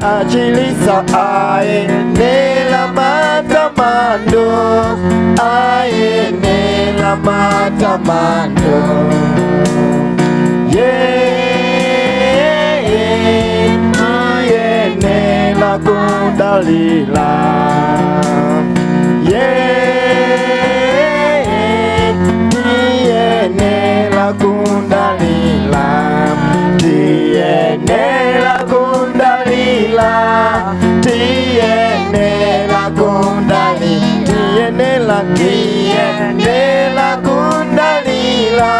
Achilisa ayenela matamando, ayenela matamando. Yeah, ayenela kundalila. Yeah, tiyenela kundalila, tiyenela kundalila, tiyenela kundali, tiyenela, tiyenela kundalila,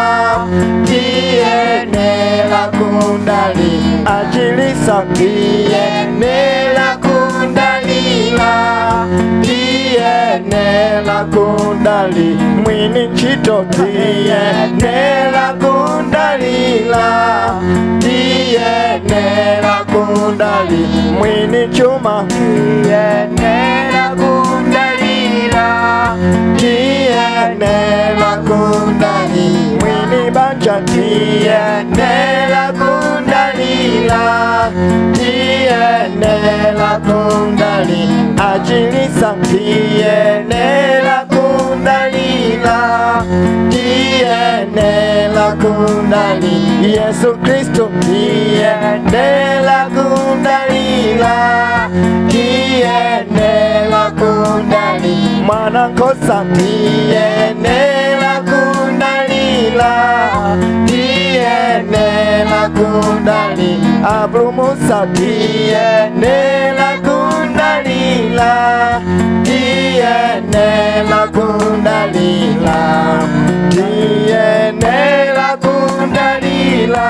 tiyenela kundali, achilisa tiyenela kundalila, tiyenela kundali, mwini ntchito tiyenela kundalila, tiyenela kundali, mwini chuma tiyenela kundalila, tiyenela kundali, mwini banja tiyenela kundalila, tiyenela kundali, achilisa tiyenela kundalila, tiyenela kundali, Yesu Kristo tiyenela kundalila, tiyenela kundali, mwana nkosa tiyenela kundalila, tiyenela kundali, abrumusa tiyenela kundalila, tiyenela kundalila, tiyenela kundalila,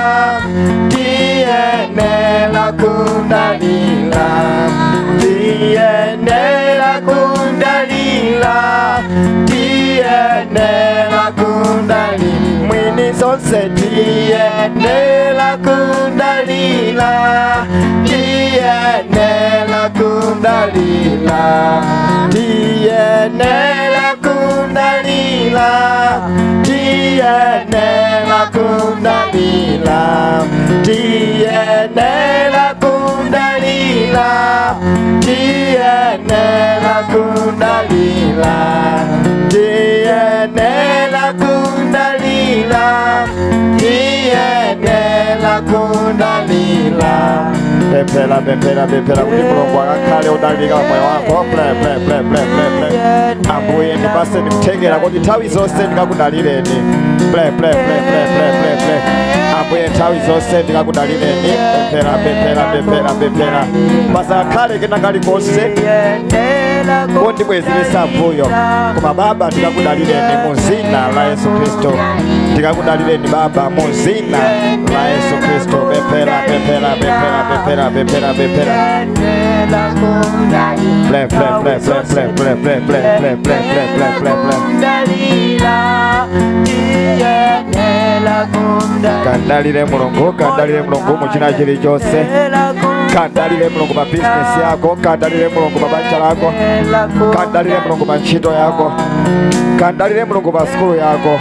tiyenela kundalila, tiyenela kundalila, tiyenela kundali, mwini zonse tiyenela kundalila, tiyenela kundalila, tiyenela kundalila, tiyenela kundalila, tiyenela kundalila, tiyenela kundalila, tiyenela kundalila, tiyenela kundalila. Pemphera, pemphera, pemphera kuti Mulungu akakhale odalirika pa moyo wako. Ple ple ple ple ple ple. Ambuye ndipaseni kuthekera kuti nthawi zonse ndikakudalireni. Ple ple ple ple ple ple ple. Ambuye nthawi zonse ndikakudalireni. Pemphera, pemphera, pemphera, pemphera. Pasakhale kena kalikonse kondibwezeresa mbuyo, koma Baba ndikakudalireni mu zina la Yesu Kristo. Ndikakudalireni Baba mu zina la Yesu Kristo. Pemphera, pemphera, pemphera, pemphera, pemphera, pemphera. Ple ple ple ple ple ple ple ple ple ple ple ple ple ple. Kandalire Mulungu, kandalire Mulungu mu china chilichonse. Kandalire Mulungu pa business yako, kandalire Mulungu pa banja lako, kandalire Mulungu pa ntchito yako, kandalire Mulungu pa sukulu yako.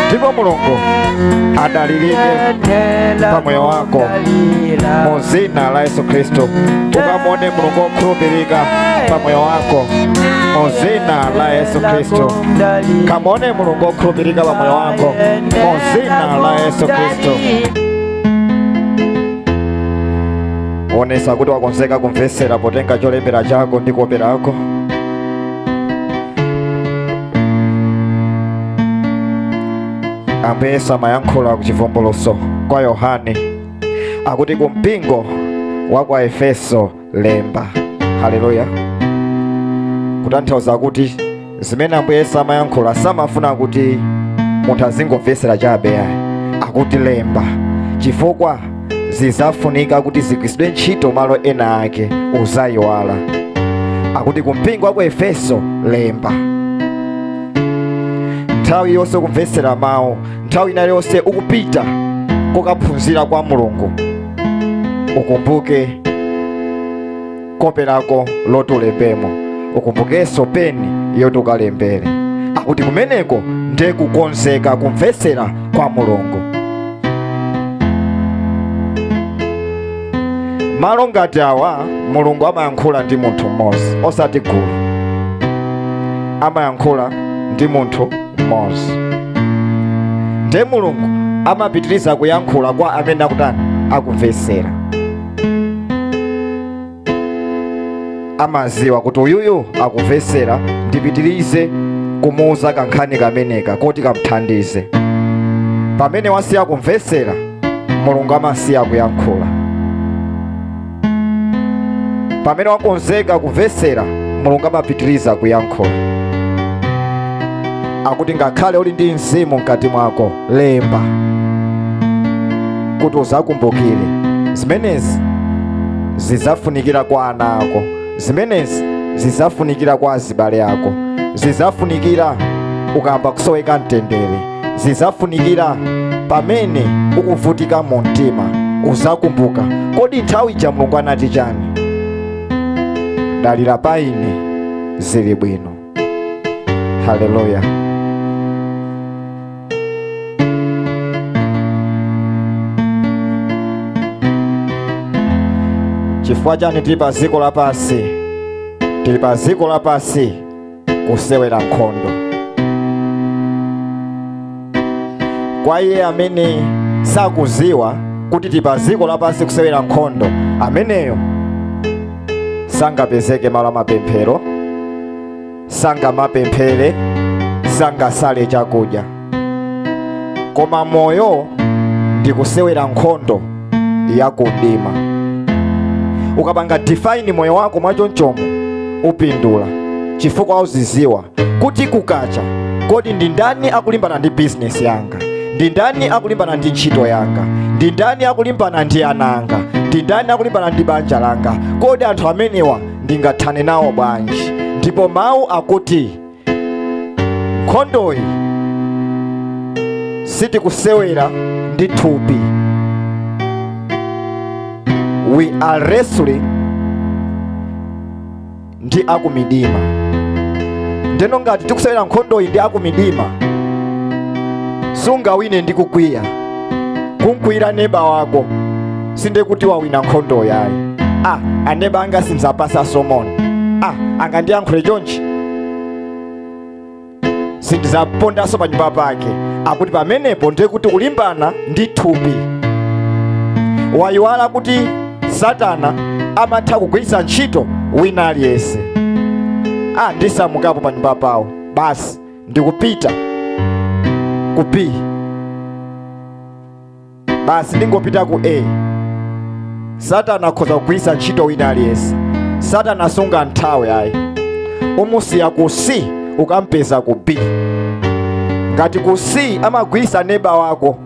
Ndipo Mulungu adalirike pa moyo wako mu zina la Yesu Kristo. Ukamone Mulungu okhulupirika pa moyo wako mu zina la Yesu Kristo. Kamone Mulungu okhulupirika pa moyo wako mu zina la Yesu Kristo. Onesa kuti wakonzeka kumvesera potenga cholembera chako ndi kuoperako. Ambuye Yesu amayankhula ku chivumbulutso kwa Yohane akuti ku mpingo wa kwa Efeso lemba. Haleluya. Kutanthauza kuti zimene Ambuye Yesu amayankhula samafuna kuti munthu azingomvesera chabe ayi, akuti lemba, chifukwa zizafunika kuti zigwiritsidwe ntchito malo ena ake uzayiwala. Akuti ku mpingo wa ku Efeso lemba. Nthawi yonse ukumvesera mawu, nthawi ina yonse ukupita kukaphunzira kwa Mulungu, ukumbuke kope lako loti ulembemo, ukumbukenso peni yoti ukalembere. Akuti kumeneko ndiye kukonzeka kumvesera kwa Mulungu. Malo ngati awa Mulungu amayankhula ndi munthu mmodzi, osati gulu. Amayankhula ndi munthu mmodzi. Ndiye Mulungu amapitiriza kuyankhula kwa amene akutani, akumvesera. Amaziwa kuti uyuyu akumvesera, ndipitirize kumuuza kankhani kameneka koti kamthandize. Pamene wasiya kumvesera, Mulungu amasiya kuyankhula. Pamene wakonzeka kumvesera, Mulungu amapitiriza kuyankhula. Akuti ngakhale uli ndi mzimu mkati mwako, lemba kuti uzakumbukire zimenezi zizafunikira kwa ana ako, zimenezi zizafunikira kwa azibale ako, zizafunikira ukamba kusoweka mtendere, zizafunikira pamene ukuvutika mu mtima, uzakumbuka kodi nthawi ija Mulungu anati chani? Dalira pa ine, zili bwino. Haleluya. Chifukwa chani tili pa dziko lapansi? Tili pa dziko lapansi kusewera nkhondo. Kwa iye amene sakuziwa kuti tili pa dziko lapansi kusewera nkhondo, ameneyo sangapezeke malo amapemphero, sangamapemphere, sangasale chakudya. Koma moyo ndi kusewera nkhondo yakundima. Ukapanga define moyo wako mwachonchomo, upindula, chifukwa uziziwa kuti kukacha kodi ndi ndani akulimbana ndi business yanga, ndi ndani akulimbana ndi ntchito yanga, ndi ndani akulimbana ndi ana anga, ndi ndani akulimbana ndi banja langa, kodi anthu amenewa ndingathane nawo bwanji? Ndipo mawu akuti nkhondoyi sitikusewera ndi thupi. We are wrestling ndi akumidima. Ndeno ngati tikusewera nkhondoyi ndi akumidima, sungawine ndi kukwiya. Kunkwira neba wako sinde kuti wawina nkhondo yayi. Aneba anga sinzapasa somoni, angandiyankhule chonchi, sindizapondanso pa nyumba pake. Akuti pamenepo ndiye kuti kulimbana ndi thupi. Wayiwala kuti Satana amatha kugwiritsa ntchito wina aliyense. Ndisamukapo pa nyumba pawo, basi ndikupita ku B, basi ndingopita ku A. Satana akhoza kugwiritsa ntchito wina aliyense. Satana asunga nthawi ayi, umusiya ku C ukampeza ku B. Ngati ku C amagwiritsa neba wako,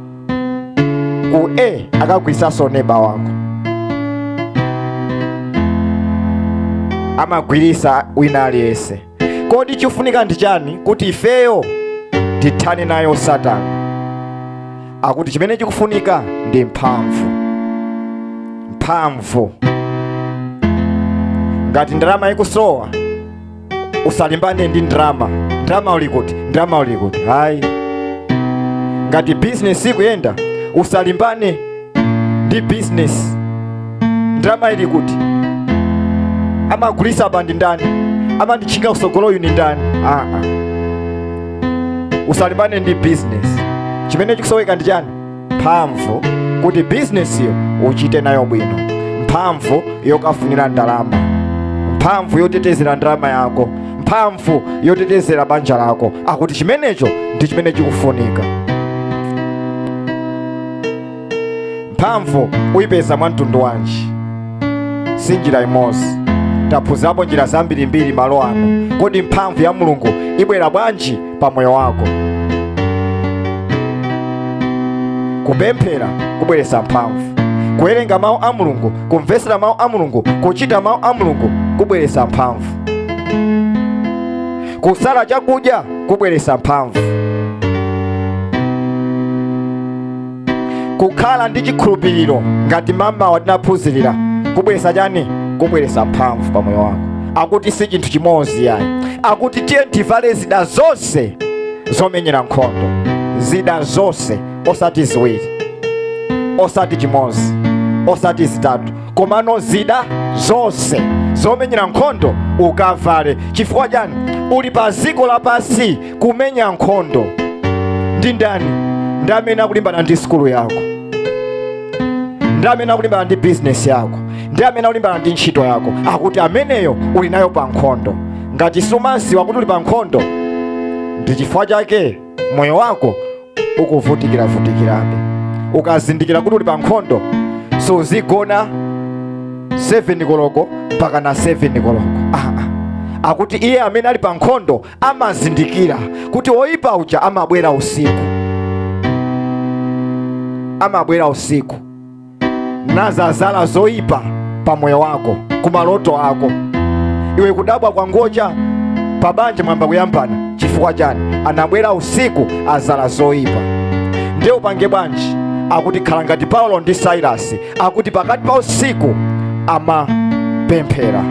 ku A akagwiritsanso neba wako. Amagwiritsa wina aliyense. Kodi chifunika ndi chani kuti ifeyo tithane nayo Satana? Akuti chimene chikufunika ndi mphamvu. Mphamvu. Ngati ndalama ikusowa, usalimbane ndi ndalama. Ndalama uli kuti? Ndalama uli kuti? Hayi. Ngati business ikuyenda, usalimbane ndi business. Ndalama ili kuti? Amagulisa apa ndi ndani? Amanditchinga kusogolo uyu ndi ndani? Usalimbane ndi business. Chimene chikusoweka ndi chani? Mphamvu kuti business yo uchite nayo bwino. Mphamvu yokafunira ndalama, mphamvu yotetezera ndalama yako, mphamvu yotetezera banja lako. Akuti chimenecho ndi chimene chikufunika. Mphamvu uyipeza mwa mtundu wanji? Si njira imodzi. Taphunzirapo njira zambirimbiri malo ano. Kodi mphamvu ya Mulungu ibwera bwanji pa moyo wako? Kupemphera kubweretsa mphamvu. Kuwerenga mawu a Mulungu, kumvetsera mawu a Mulungu, kuchita mawu a Mulungu kubweretsa mphamvu. Kusala chakudya kubweretsa mphamvu. Kukhala ndi chikhulupiriro ngati mama watinaphunzirira kubweretsa chani? Kubweretsa mphamvu pa moyo wako. Akuti si chinthu chimodzi yayi. Akuti tiye tivale zida zonse zomenyera nkhondo. Zida zonse, osati ziwiri, osati chimodzi, osati zitatu, Komano zida zonse zomenyera nkhondo ukavale. Chifukwa chani? Uli pa dziko lapansi kumenya nkhondo ndi ndani? Ndi amene akulimbana ndi sukulu yako, ndi amene akulimbana ndi bizinesi yako, ndi amene akulimbana ndi ntchito yako. Akuti ameneyo uli nayo pa nkhondo. Ngati sumaziwa kuti uli pa nkhondo, ndi chifukwa chake moyo wako ukuvutikiravutikirabe. Ukazindikira kuti uli pa nkhondo, suzigona 7 koloko mpaka na 7 koloko. Akuti iye amene ali pa nkhondo amazindikira kuti oyipa uja amabwera usiku, amabwera usiku nazazala zoyipa pa moyo wako, kumaloto ako. Iwe kudabwa kwa ngocha pabanja mwamba kuyambana. Chifukwa chani? Anabwera usiku azala zoyipa. Ndiye upange bwanji? Akuti khala ngati Paulo ndi Sailasi, akuti pakati pa usiku amapemphera.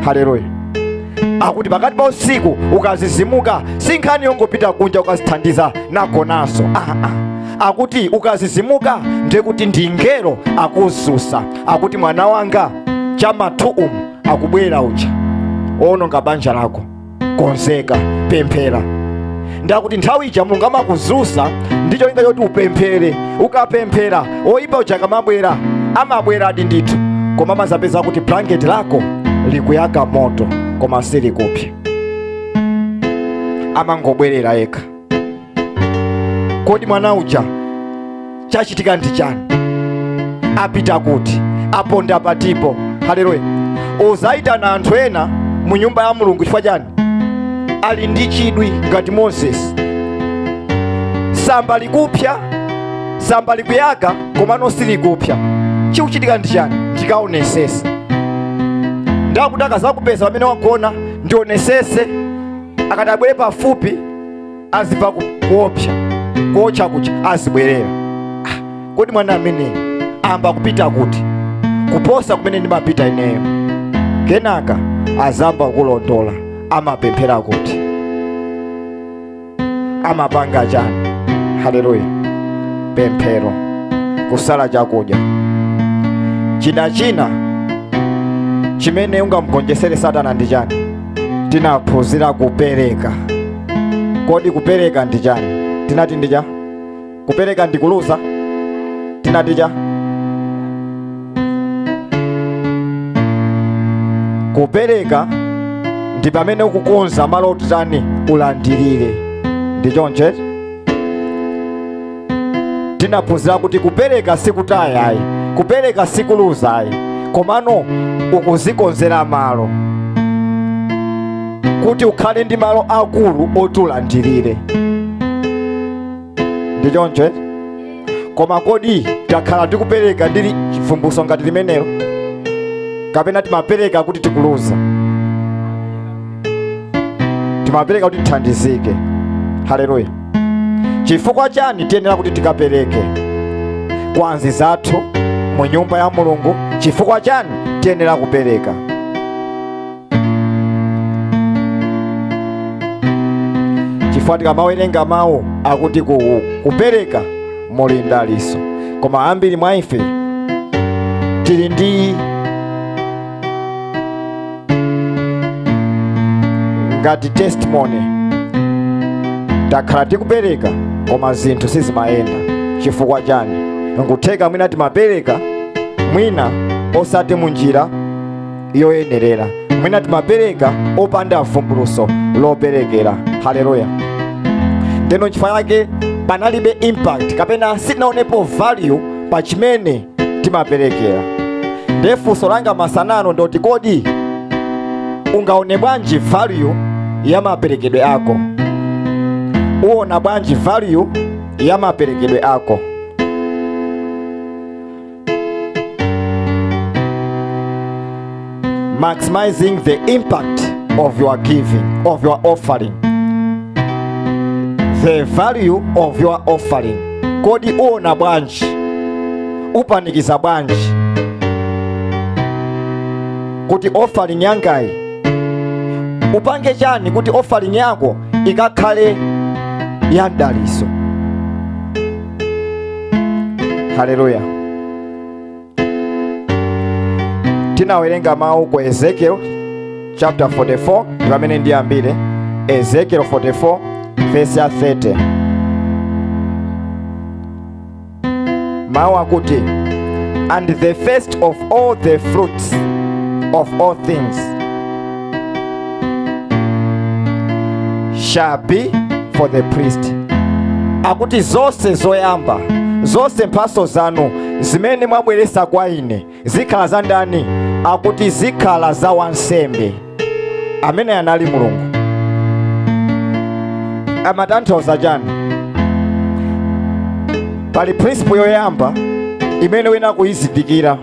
Haleluya. Akuti pakati pa usiku ukazizimuka, si nkhani yongopita kunja ukazithandiza nagonanso. Akuti ukazizimuka ndiye kuti ndi ngelo akuzusa, akuti mwana wanga chamatu umu akubwera uja owononga banja lako, konzeka, pemphera. Ndakuti nthawi ija Mulungu amakuzusa ndi cholinga choti upemphere. Ukapemphera, oyipa uja akamabwera, amabweradi ndithu, koma amazapeza kuti blanketi lako likuyaka moto koma silikupsa, amangobwerera yekha. Kodi mwana uja chachitika ndi chani? Apita kuti? Aponda patipo? Haleluya. Uzayitana anthu ena mu nyumba ya Mulungu. Chifukwa chani? Ali ndi chidwi ngati Moses. Samba likupsa, samba likuyaka, komano silikupsa. Chikuchitika ndi chani? Ndikaonesese. Ndakuti akazakupeza pamene wagona, ndionesese. Akati abwere pafupi, azimva kuopsa, kuotcha kucha, azibwerera. Kodi mwana ameneyo amba kupita kuti kuposa kumene ndimapita ineyo? Kenaka azamba kulondola, amapemphera kuti, amapanga chani? Haleluya. Pemphero, kusala chakudya. Chida china chimene ungamugonjesere Satana ndi chani? Tinaphunzira kupereka. Kodi kupereka ndi chani? Tinati ndi cha? Kupereka ndi kuluza? Tinati cha? Kupereka ndi pamene ukukonza malo otani ulandirire. Ndi choncho tinaphunzira kuti kupereka sikutaya ayi, kupereka sikuluza ayi, komano ukuzikonzera malo kuti ukhale ndi malo akulu oti ulandirire. Ndi choncho? Koma kodi takhala tikupereka ndili chivumbulutso ngati limenelo, kapena timapereka kuti tikuluza? Timapereka kuti tithandizike. Haleluya. Chifukwa chani tiyenera kuti tikapereke kwa anzathu mu nyumba ya Mulungu? Chifukwa chani tiyenera kupereka? Chifukwa tikamawerenga mawu akuti kupereka muli mdaliso, koma ambiri mwa ife tili ndi ngati testimony, takhala tikupereka koma zinthu sizimayenda. Chifukwa chani? Nkutheka mwina timapereka mwina osati munjira yoyenerera, mwina timapereka opanda vumbulutso loperekera. Haleluya. Ndeno chifukwa chake panalibe impact kapena sitinaonepo value pa chimene timaperekera. Ndiye funso langa masanano ndoti, kodi ungaone bwanji value ya maperekedwe ako? Uona bwanji value ya maperekedwe ako? Maximizing the impact of your giving, of your offering, the value of your offering. Kodi uona bwanji, upanikiza bwanji kuti offering yangayi, upange chani kuti offering yako ikakhale ya mdaliso? Haleluya. Tinawerenga mawu ku Ezekiel chapter 44, ndi pamene ndiyambire. Ezekiel 44 verse ya 30. Mawu akuti, and the first of all the fruits of all things shall be for the priest. Akuti zonse zoyamba, zonse mphaso zanu zimene mwabweresa kwa ine zikhala za ndani? Akuti zikhala za wansembe amene anali Mulungu. Amatanthauza chani? Pali principle yoyamba imene wina kuyizindikira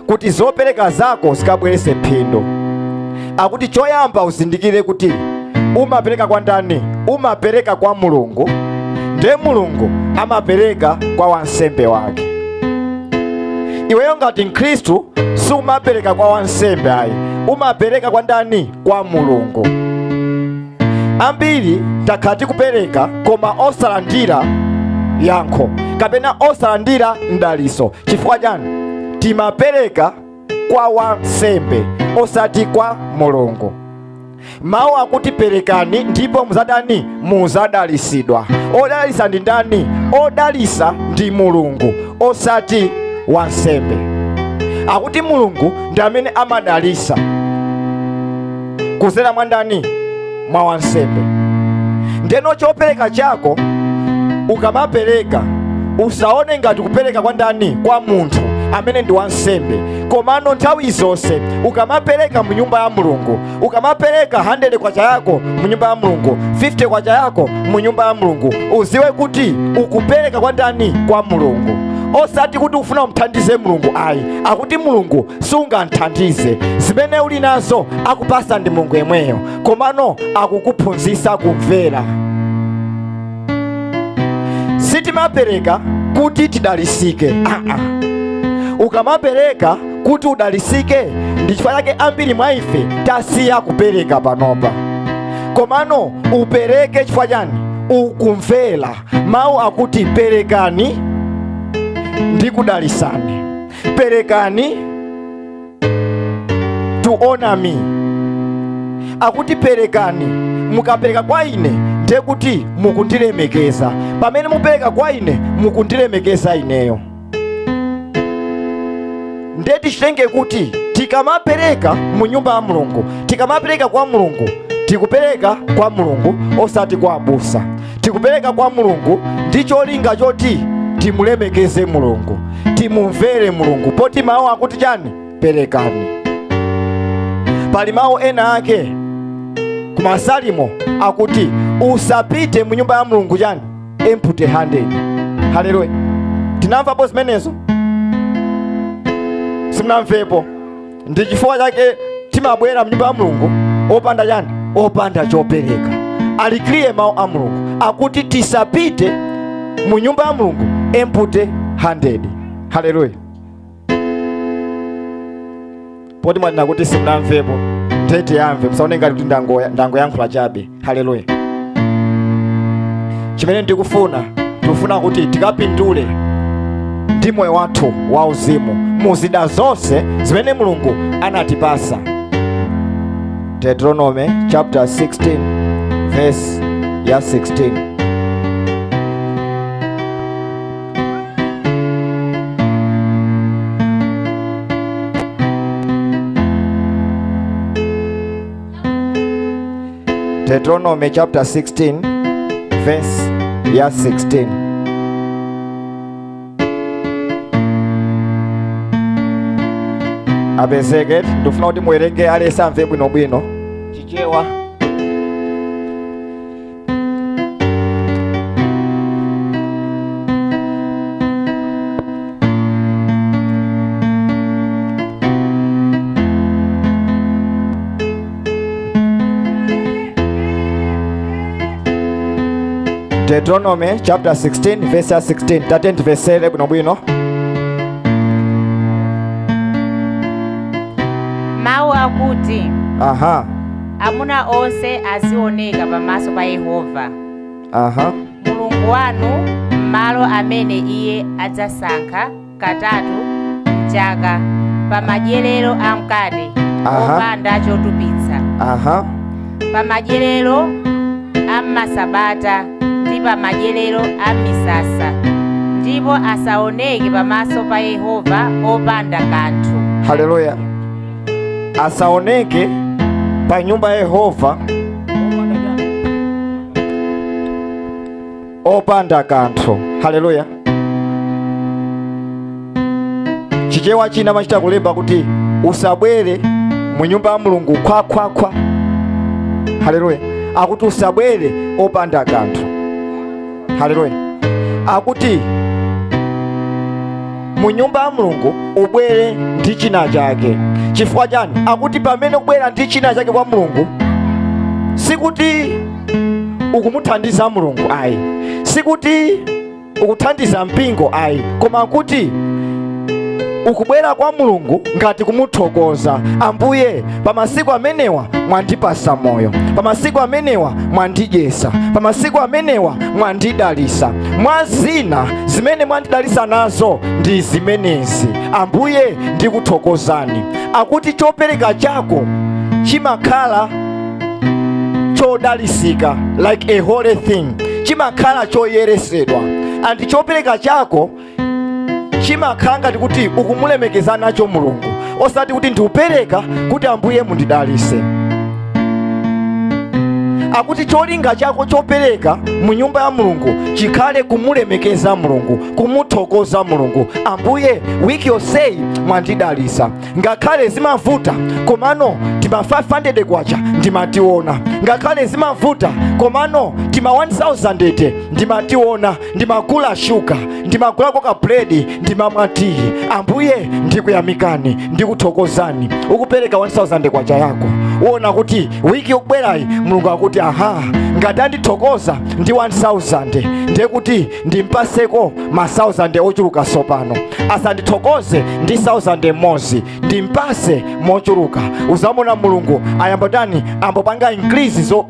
kuti zopereka zako zikabwerese phindu. Akuti choyamba uzindikire kuti umapereka kwa ndani? Umapereka kwa Mulungu, ndiye Mulungu amapereka kwa wansembe wake. Iweyo ngati Mkhristu sumapereka kwa wansembe ayi, umapereka kwa ndani? Kwa Mulungu. Ambiri takhala tikupereka koma osalandira yankho kapena osalandira mdaliso. Chifukwa chani? Timapereka kwa wansembe osati kwa Mulungu. Mawu akuti perekani ndipo muzadani? Muzadalisidwa. Odalisa ndi ndani? Odalisa ndi Mulungu osati wansembe. Akuti Mulungu ndi amene amadalisa kuzera mwa ndani? Mwa wansembe. Ndeno chopereka chako ukamapereka usaone ngati kupereka kwa ndani? Kwa munthu amene ndi wansembe. Komano nthawi zonse ukamapereka mu nyumba ya Mulungu, ukamapereka 100 kwacha yako mu nyumba ya Mulungu, 50 kwacha yako mu nyumba ya Mulungu, uziwe kuti ukupereka kwa ndani? Kwa Mulungu. Osati kuti ufuna umthandize Mulungu ayi. Akuti Mulungu sunganthandize, zimene uli nazo akupasa ndi Mulungu yemweyo, komano akukuphunzitsa kumvera. Sitimapereka kuti tidalisike. Ukamapereka kuti udalisike, ndi chifukwa chake ambiri mwa ife tasiya kupereka panopa. Komano upereke chifukwa chani? Ukumvera. Mawu akuti perekani ndi kudalisani, perekani to honor me. Akuti perekani, mukapereka kwa ine ndiye kuti mukundilemekeza. Pamene mupereka kwa ine mukundilemekeza ineyo. Ndiye tichitenge kuti tikamapereka mu nyumba ya Mulungu, tikamapereka kwa Mulungu, tikupereka kwa Mulungu osati kwa abusa. Tikupereka kwa Mulungu ndi cholinga choti timulemekeze Mulungu, timumvere Mulungu. Poti mawu akuti chani? Perekani. Pali mawu ena ake ku Masalimo akuti usapite mu nyumba ya Mulungu chani? Empty handed. Haleluya. Tinamvapo zimenezo? Simunamvepo? Ndi chifukwa chake timabwera mnyumba ya Mulungu opanda chani? Opanda chopereka. Alikliye mawu a Mulungu akuti tisapite mu nyumba ya Mulungu empty handed. Haleluya. Poti mwanena kuti simunamvepo, ndeti yamve, musaone ngati kuti ndangoyankhula chabe. Haleluya. Chimene ndikufuna, tikufuna kuti tikapindule ndi moyo wathu wa uzimu muzida zonse zimene Mulungu anatipasa. Deuteronomy chapter 16 verse ya 16. Deuteronomy chapter 16 verse ya 16. Apezeke, ndifuna kuti muwerenge aliyense amve bwinobwino. Chichewa. Deuteronomy chapter 16 verse 16. Tate ndivesere bwinobwino. Mawu akuti, amuna onse azioneka pamaso pa Yehova Mulungu wanu m'malo amene iye adzasankha katatu mchaka Pa madyerero a mkate opanda chotupitsa, pa madyerero a masabata ndi pa madyerero a misasa, ndipo asaoneke pamaso pa Yehova opanda kanthu. Haleluya. Asaoneke pa nyumba ya Yehova opanda kanthu. Haleluya. Chichewa china machita kulemba kuti usabwere mu nyumba ya Mulungu kwa kwa kwa. Haleluya. Akuti usabwere opanda kanthu. Haleluya. Akuti mu nyumba ya Mulungu ubwere ndi china chake. Chifukwa chani? Akuti pamene ubwera ndi china chake kwa Mulungu, sikuti ukumuthandiza Mulungu ayi, sikuti ukuthandiza mpingo ayi, koma kuti ukubwera kwa Mulungu ngati kumuthokoza. Ambuye, pamasiku amenewa mwandipasa moyo, pamasiku amenewa mwandidyesa, pamasiku amenewa mwandidalisa. Mwa zina zimene mwandidalisa nazo ndi zimenezi, Ambuye ndikuthokozani. Akuti chopereka chako chimakhala chodalisika, like a holy thing, chimakhala choyeresedwa. And chopereka chako chimakhala ngati kuti ukumulemekeza nacho Mulungu, osati kuti ndiupereka kuti Ambuye mundidalise. Akuti cholinga chako chopereka mu nyumba ya Mulungu chikhale kumulemekeza Mulungu, kumuthokoza Mulungu. Ambuye, wiki yonseyi mwandidalisa, ngakhale zimavuta komano tima 500 kwacha ndimationa, ngakhale zimavuta komano tima 1000 ndimationa, ndimagula shuga, ndimagula koka bread, ndimamwa tiyi. Ambuye ndikuyamikani, ndikuthokozani. Ukupereka 1000 kwacha yako, uona kuti wiki yokubwerayi Mulungu akuti aha, ngati andithokoza ndi 1000 ndiye kuti ndimpaseko ma 1000 ochuluka sopano, asandithokoze ndi 1000 mmodzi, ndimpase mochuluka. Uzamona Mulungu ayamba tani, ambopanga increase zo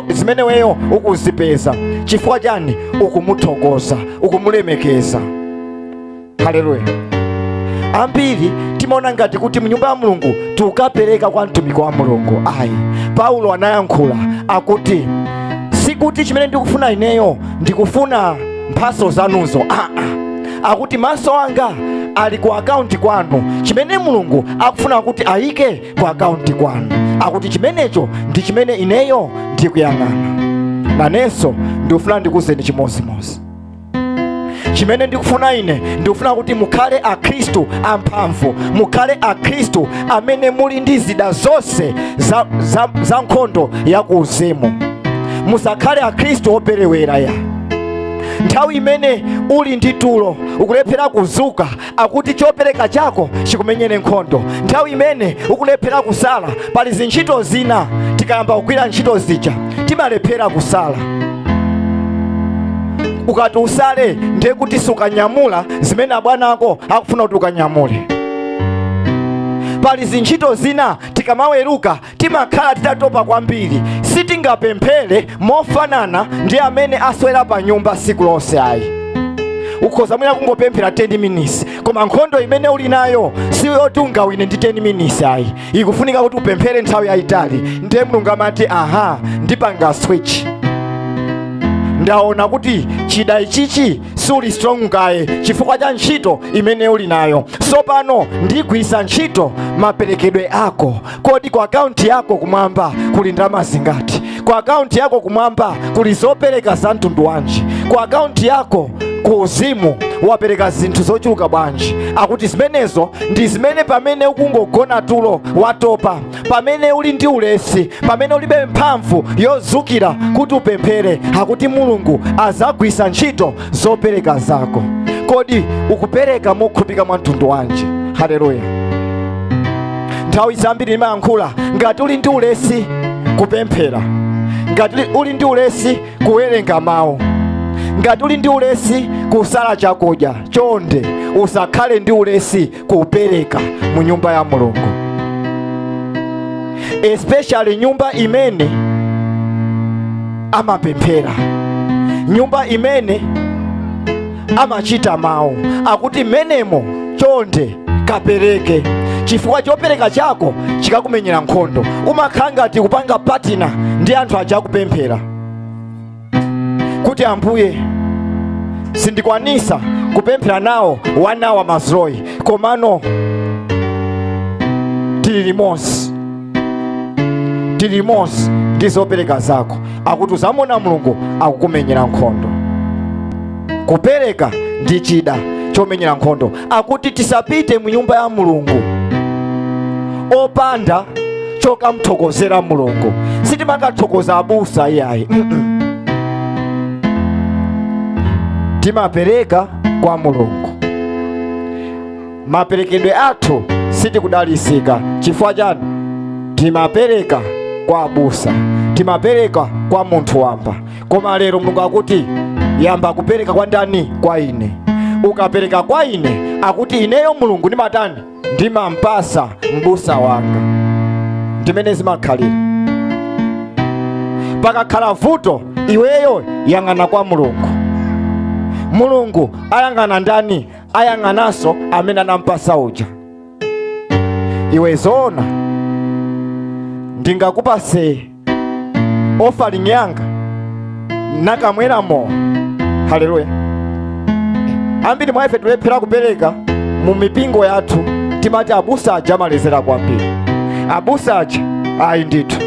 zimene weyo ukuzipeza. Chifukwa chani? Ukumuthokoza, ukumulemekeza. Haleluya. Ambiri timaona ngati kuti mu nyumba ya Mulungu tikukapereka kwa mtumiki wa Mulungu. Ayi, Paulo anayankhula akuti sikuti chimene ndikufuna ineyo ndikufuna mphaso zanuzo, akuti maso anga ali ku akaunti kwanu, chimene Mulungu akufuna kuti ayike ku akaunti kwanu, akuti chimenecho ndi chimene ineyo ndikuyang'ana. Nanenso ndikufuna ndikuzeni chimozimozi. Chimene ndikufuna ine, ndikufuna kuti mukhale akhristu amphamvu, mukhale akhristu amene muli ndi zida zonse za nkhondo ya kuuzimu. Musakhale akhristu operewera ya. Nthawi imene uli ndi tulo ukulephera kuzuka, akuti chopereka chako chikumenyere nkhondo. Nthawi imene ukulephera kusala, pali zintchito zina tikayamba kugwira ntchito zija timalephera kusala. Ukati usale ndiye kuti sukanyamula zimene abwana ako akufuna kuti ukanyamule. Pali zintchito zina tikamaweruka timakhala titatopa kwambiri, sitingapemphere mofanana ndi amene aswera pa nyumba siku lonse ayi. Ukhoza mwina kungopemphera 10 minutes, koma nkhondo imene uli nayo si yoti ungawine ndi 10 minutes ayi, ikufunika kuti upemphere nthawi yayitali. Ndiye Mulungu amati aha, ndipanga switch, ndaona kuti chida ichichi suli strong kaye chifukwa cha ntchito imene uli nayo, sopano ndigwisa ntchito maperekedwe ako. Kodi ku akaunti yako kumwamba kuli ndalama zingati? Ku akaunti yako kumwamba kuli zopereka za mtundu wanji? Ku akaunti yako ku uzimu wapereka zinthu zochuluka bwanji? Akuti zimenezo ndi zimene pamene ukungogona tulo watopa, pamene uli ndi ulesi, pamene ulibe mphamvu yozukira kuti upemphere, akuti Mulungu azagwisa ntchito zopereka zako. Kodi ukupereka mokhulupirika mwa mtundu wanji? Haleluya. Nthawi zambiri ndimayankhula, ngati uli ndi ulesi kupemphera, ngati uli ndi ulesi kuwerenga mawu, ngati uli ndi ulesi kusala chakudya, chonde usakhale ndi ulesi kupereka mu nyumba ya Mulungu, especially nyumba imene amapemphera, nyumba imene amachita mawu. Akuti menemo chonde Kapereke, chifukwa chopereka chako chikakumenyera nkhondo. Umakhala ngati kupanga partner ndi anthu aja akupemphera kuti Ambuye, sindikwanisa kupemphera nawo wanawa mazroyi, komano tili limodzi, tili limodzi ndi zopereka zako. Akuti uzamona Mulungu akukumenyera nkhondo. Kupereka ndi chida chomenyera nkhondo. Akuti tisapite mu nyumba ya Mulungu opanda chokamthokozera Mulungu. Sitimakathokoza abusa iyayi, Timapereka kwa Mulungu. Maperekedwe athu sitikudalisika chifukwa chani? Timapereka kwa abusa, timapereka kwa munthu wamba. Koma lero Mulungu akuti yamba kupereka kwa ndani? Kwa ine. Ukapereka kwa ine, akuti ineyo Mulungu ndimatani? Ndimampasa mbusa wanga. Ndimene zimakhalira. Pakakhala vuto, iweyo yang'ana kwa Mulungu. Mulungu ayang'ana ndani? Ayang'ananso amene anampasa uja. Iwe zoona ndingakupase offering yanga nakamweramo? Haleluya. Ambiri mwa ife tilephera kupereka mu mipingo yathu, timati abusa aja amalezera kwambiri, abusa aja ayi ndithu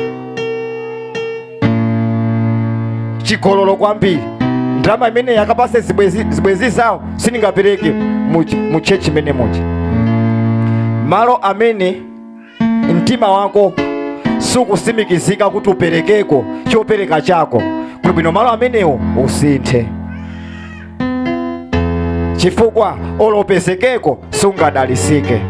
chigololo kwambiri, ndalama imene yakapase zibwezi zawo sindingapereke mu church imene muja. Malo amene mtima wako sukusimikizika kuti uperekeko chopereka chako, kuli bwino malo amenewo usinthe, chifukwa olopezekeko sungadalisike.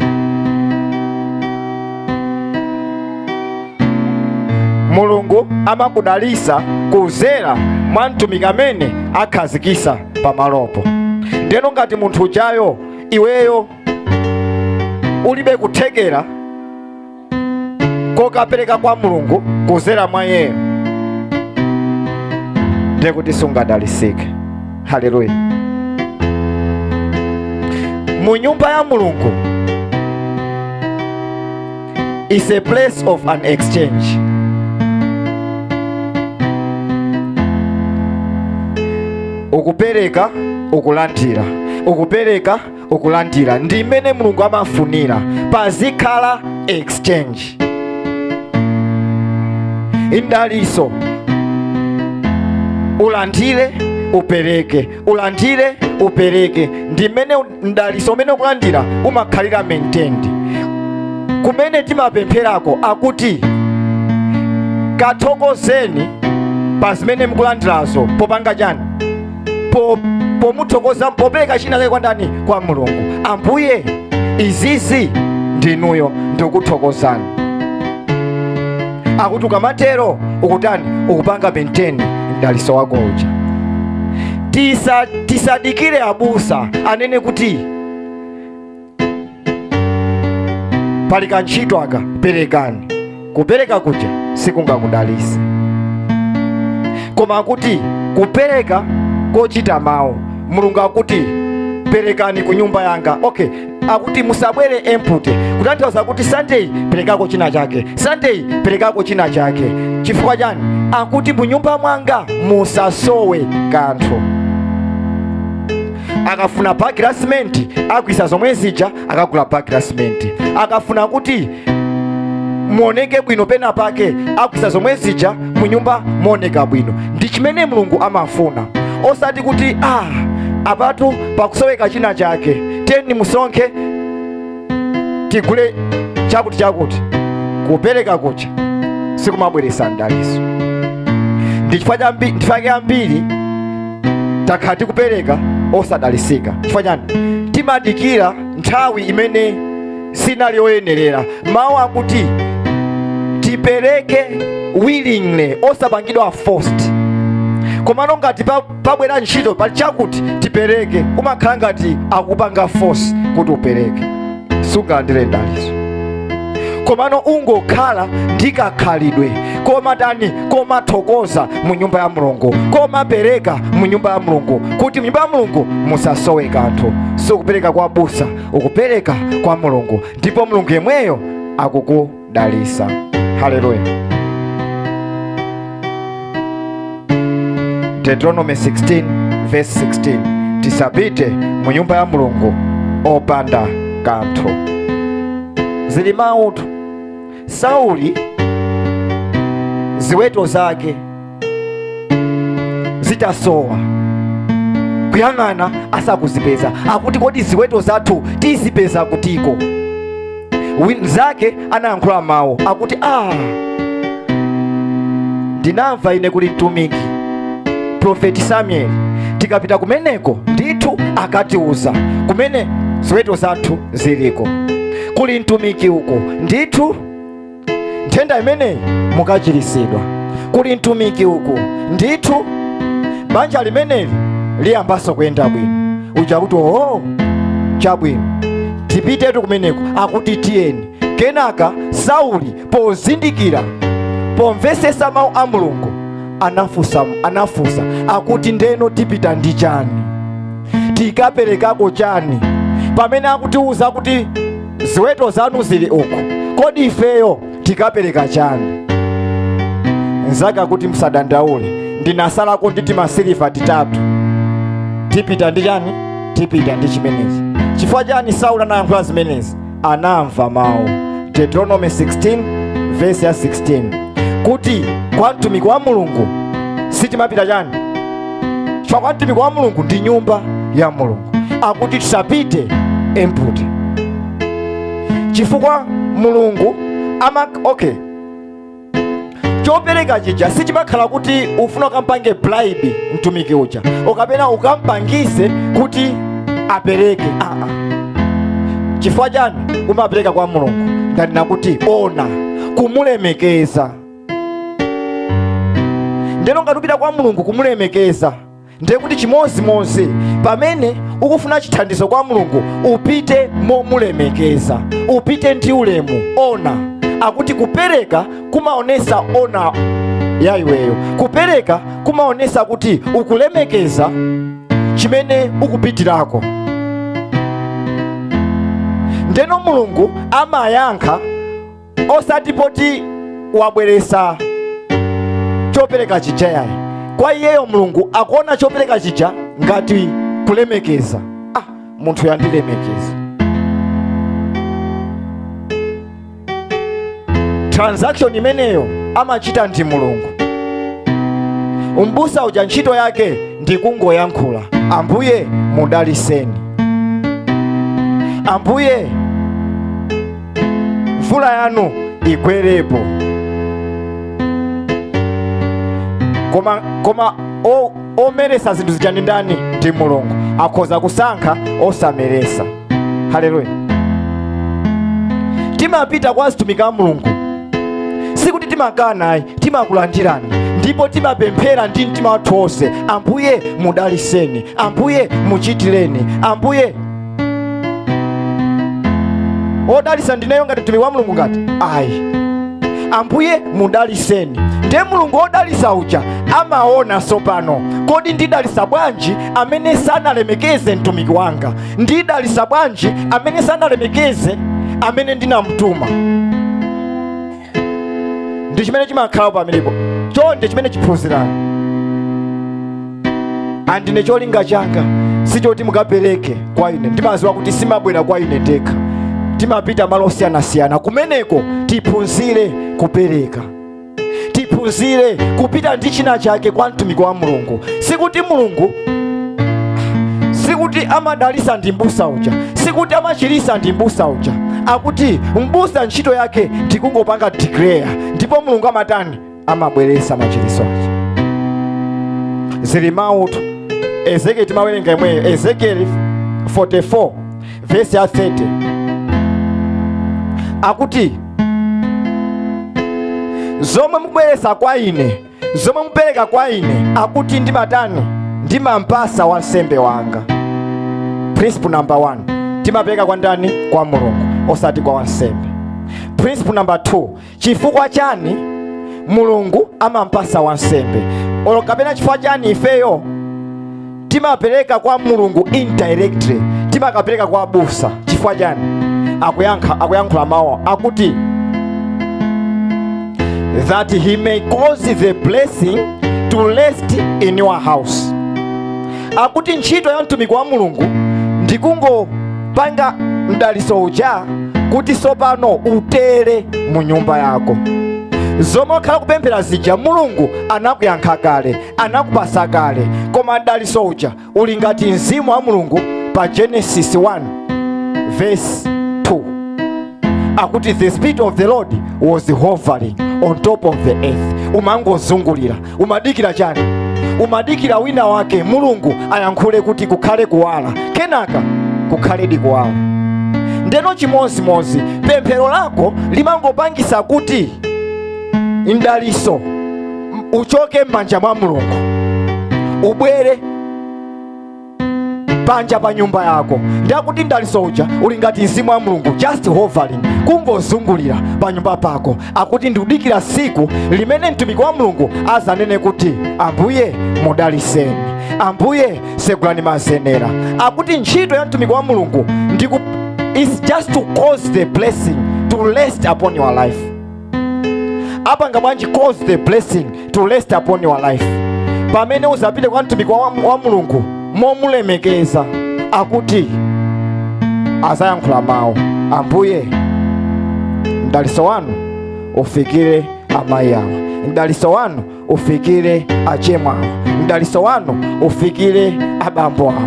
Mulungu amakudalisa kuzera mwa mtumiki amene akhazikisa pamalopo. Ndeno ngati munthu ujayo iweyo ulibe kuthekera kokapereka kwa Mulungu kuzera mwa iyeyo, ndiye kuti sungadalisike. Haleluya. Mu nyumba ya Mulungu is a place of an exchange. Ukupereka, ukulandira, ukupereka, ukulandira. Ndi mmene Mulungu amafunira. Pazikhala exchange. Indaliso ulandire, upereke, ulandire, upereke. Ndi mmene ndaliso umene ukulandira umakhalira maintained. Kumene timapempherako akuti kathokozeni pa zimene mukulandirazo, popanga chani? Pomuthokoza, popereka china chake kwa ndani? Kwa Mulungu. Ambuye, izizi ndinuyo, ndikuthokozani. Akuti ukamatero ukutani? Ukupanga maintain mdaliso wako uja. Tisadikire abusa anene kuti pali kantchito aka, perekani. Kupereka kuja sikungakudalise, koma akuti kupereka kochita mawu. Mulungu akuti perekani ku nyumba yanga. Okay, akuti musabwere empty, kutanthauza kuti Sunday perekako china chake, Sunday perekako china chake. Chifukwa chani? Akuti mu nyumba mwanga musasowe kanthu. Akafuna bagi la simenti agwisa zomwe zija, akagula bagi la simenti. Akafuna kuti muoneke bwino pena pake, agwisa zomwe zija, mu nyumba muoneka bwino. Ndi chimene Mulungu amafuna, osati kuti apatu pakusoweka china chake, tiyeni musonkhe tigule chakuti chakuti. Kupereka kucha sikumabweresa mdaliso. Ndi chifukwa chake ambiri takhala tikupereka osadalisika. Chifukwa chani? Timadikira nthawi imene sinali yoyenerera. Mawu akuti tipereke willingly, osapangidwa forced. Komano ngati pabwera ntchito pali chakuti tipereke, umakhala ngati akupanga force kuti upereke, sungalandire mdaliso. Komano ungokhala ndikakhalidwe komatani, komathokoza mu nyumba ya Mulungu, komapereka mu nyumba ya Mulungu, kuti mu nyumba ya Mulungu musasowe kanthu. Sikupereka kwa busa, ukupereka kwa Mulungu, ndipo Mulungu yemweyo akukudalisa. Haleluya. Deuteronomy 16 verse 16, tisapite mu nyumba ya Mulungu opanda kanthu. Zili mautu. Sauli ziweto zake zitasowa, kuyang'ana asakuzipeza, akuti kodi ziweto zathu tizipeza kutiko? Winzake anayankhula mawu akuti ndinamva ine kuli mtumiki Profeti Samuel, tikapita kumeneko ndithu akatiuza kumene ziweto zathu ziliko. Kuli mtumiki uko ndithu nthenda imeneyi mukachiritsidwa. Kuli mtumiki uko ndithu banja limeneli liyambaso kuyenda bwino. Uja kuti oh chabwino, tipitetu kumeneko, akuti tiyeni. Kenaka Sauli pozindikira, pomvesesa mawu a Mulungu, anafusa akuti ndeno tipita ndi chani, tikaperekako chani, pamene akutiuza kuti ziweto zanu zili uku, kodi ifeyo tikapereka chani? Nzaka kuti msadandaule, ndinasalako ndi timasiliva titatu, tipita ndi chani, tipita ndi chimenezi. Chifukwa chani Sauli anayankhula zimenezi? Anamva mawu. Deuteronomy 16 verse ya 16, kuti kwa mtumiki wa Mulungu sitimapita chani, chifukwa kwa mtumiki wa Mulungu ndi nyumba ya Mulungu, akuti tisapite empty, chifukwa Mulungu ama okay chopereka chija sichimakhala kuti ufuna ukampange bribe mtumiki uja, ukapena ukampangise kuti apereke. Chifukwa chani umapereka kwa Mulungu? Ndanena kuti ona kumulemekeza. Ndeno ngati upita kwa Mulungu kumulemekeza, ndiye kuti chimozimozi pamene ukufuna chithandizo kwa Mulungu upite momulemekeza, upite ndi ulemu. Ona akuti kupereka kumaonesa ona ya iweyo, kupereka kumaonesa kuti ukulemekeza chimene ukupitirako. Ndeno Mulungu amayankha osati poti wabweresa chopereka chija yayi. Kwa iyeyo Mulungu akuona chopereka chija ngati kulemekeza. Munthu yandilemekeza. Transaction imeneyo amachita ndi Mulungu. Umbusa uja ntchito yake ndi kungoyankhula, Ambuye mudaliseni, Ambuye mvula yanu igwerepo. Koma omeresa zinthu zija ndi ndani? Ndi Mulungu. Akhoza kusankha osameresa. Haleluya. Timapita kwa atumiki a Mulungu, sikuti timakana ayi, timakulandirani ndipo timapemphera ndi mtima wathu wonse, Ambuye mudaliseni, Ambuye muchitireni, Ambuye. Odalisa ndineyo ngati mtumiki wa Mulungu ngati ayi, Ambuye mudaliseni. Ndiye Mulungu odalisa uja amaona sopano, kodi ndidalisa bwanji amene sanalemekeze mtumiki wanga? Ndidalisa bwanji amene sanalemekeze amene ndinamtuma? Ndi chimene chimakhala pamenepo. Chonde chimene chiphunzirani. Andine cholinga changa sichoti mukapereke kwa ine. Ndimaziwa kuti simabwera kwa ine ndekha, timapita malo osiyanasiyana. Kumeneko tiphunzire kupereka, tiphunzire kupita ndi china chake kwa mtumiki wa Mulungu. Sikuti Mulungu, sikuti amadalisa ndi mbusa uja, sikuti amachirisa ndi mbusa uja. Akuti mbusa ntchito yake ndikungopanga declare, ndipo Mulungu amatani? Amabweresa machiriso ake. Zili mautu. Ezekiel timawerenga imweyo, Ezekiel 44 verse ya 30, akuti zomwe mubweresa kwa ine, zomwe mupereka kwa ine, akuti ndimatani? Ndimampasa wansembe wanga. Principle number 1, timapereka kwa ndani? Kwa Mulungu, osati kwa wansembe. Principle number 2, chifukwa chani Mulungu amampasa wansembe olo kapena chifukwa chani ifeyo timapereka kwa Mulungu indirectly, timakapereka kwa abusa? Chifukwa chani? Akuyankhula mawu akuti that he may cause the blessing to rest in your house. Akuti ntchito ya mtumiki wa Mulungu ndikungopanga mdaliso uja kuti sopano utere mu nyumba yako. Zomwe wakhala kupemphera zija Mulungu anakuyankha kale, anakupasa kale, koma mdaliso uja uli ngati mzimu wa Mulungu. Pa Genesis 1 verse 2 akuti the spirit of the Lord was hovering on top of the earth. Umangozungulira, umadikira chani? Umadikira wina wake Mulungu ayankhule kuti kukhale kuwala, kenaka kukhaledi kuwala. Ndeno chimozimozi pemphero lako limangopangisa kuti mdaliso uchoke m'manja mwa Mulungu ubwere panja pa nyumba yako. Ndakuti mdaliso uja uli ngati mzimu wa Mulungu, just hovering, kungozungulira pa nyumba pako. Akuti ndikudikira siku limene mtumiki wa Mulungu azanene kuti Ambuye mudaliseni, Ambuye segulani mazenera. Akuti ntchito ya mtumiki wa Mulungu is just to cause the blessing to rest upon your life. Apanga bwanji cause the blessing to rest upon your life? Pamene uzapite kwa mtumiki wa Mulungu momulemekeza, akuti azayankhula mawu, Ambuye mdaliso wanu ufikire amayi awa, mdaliso wanu ufikire achemwa awa, mdaliso wanu ufikire abambo awa.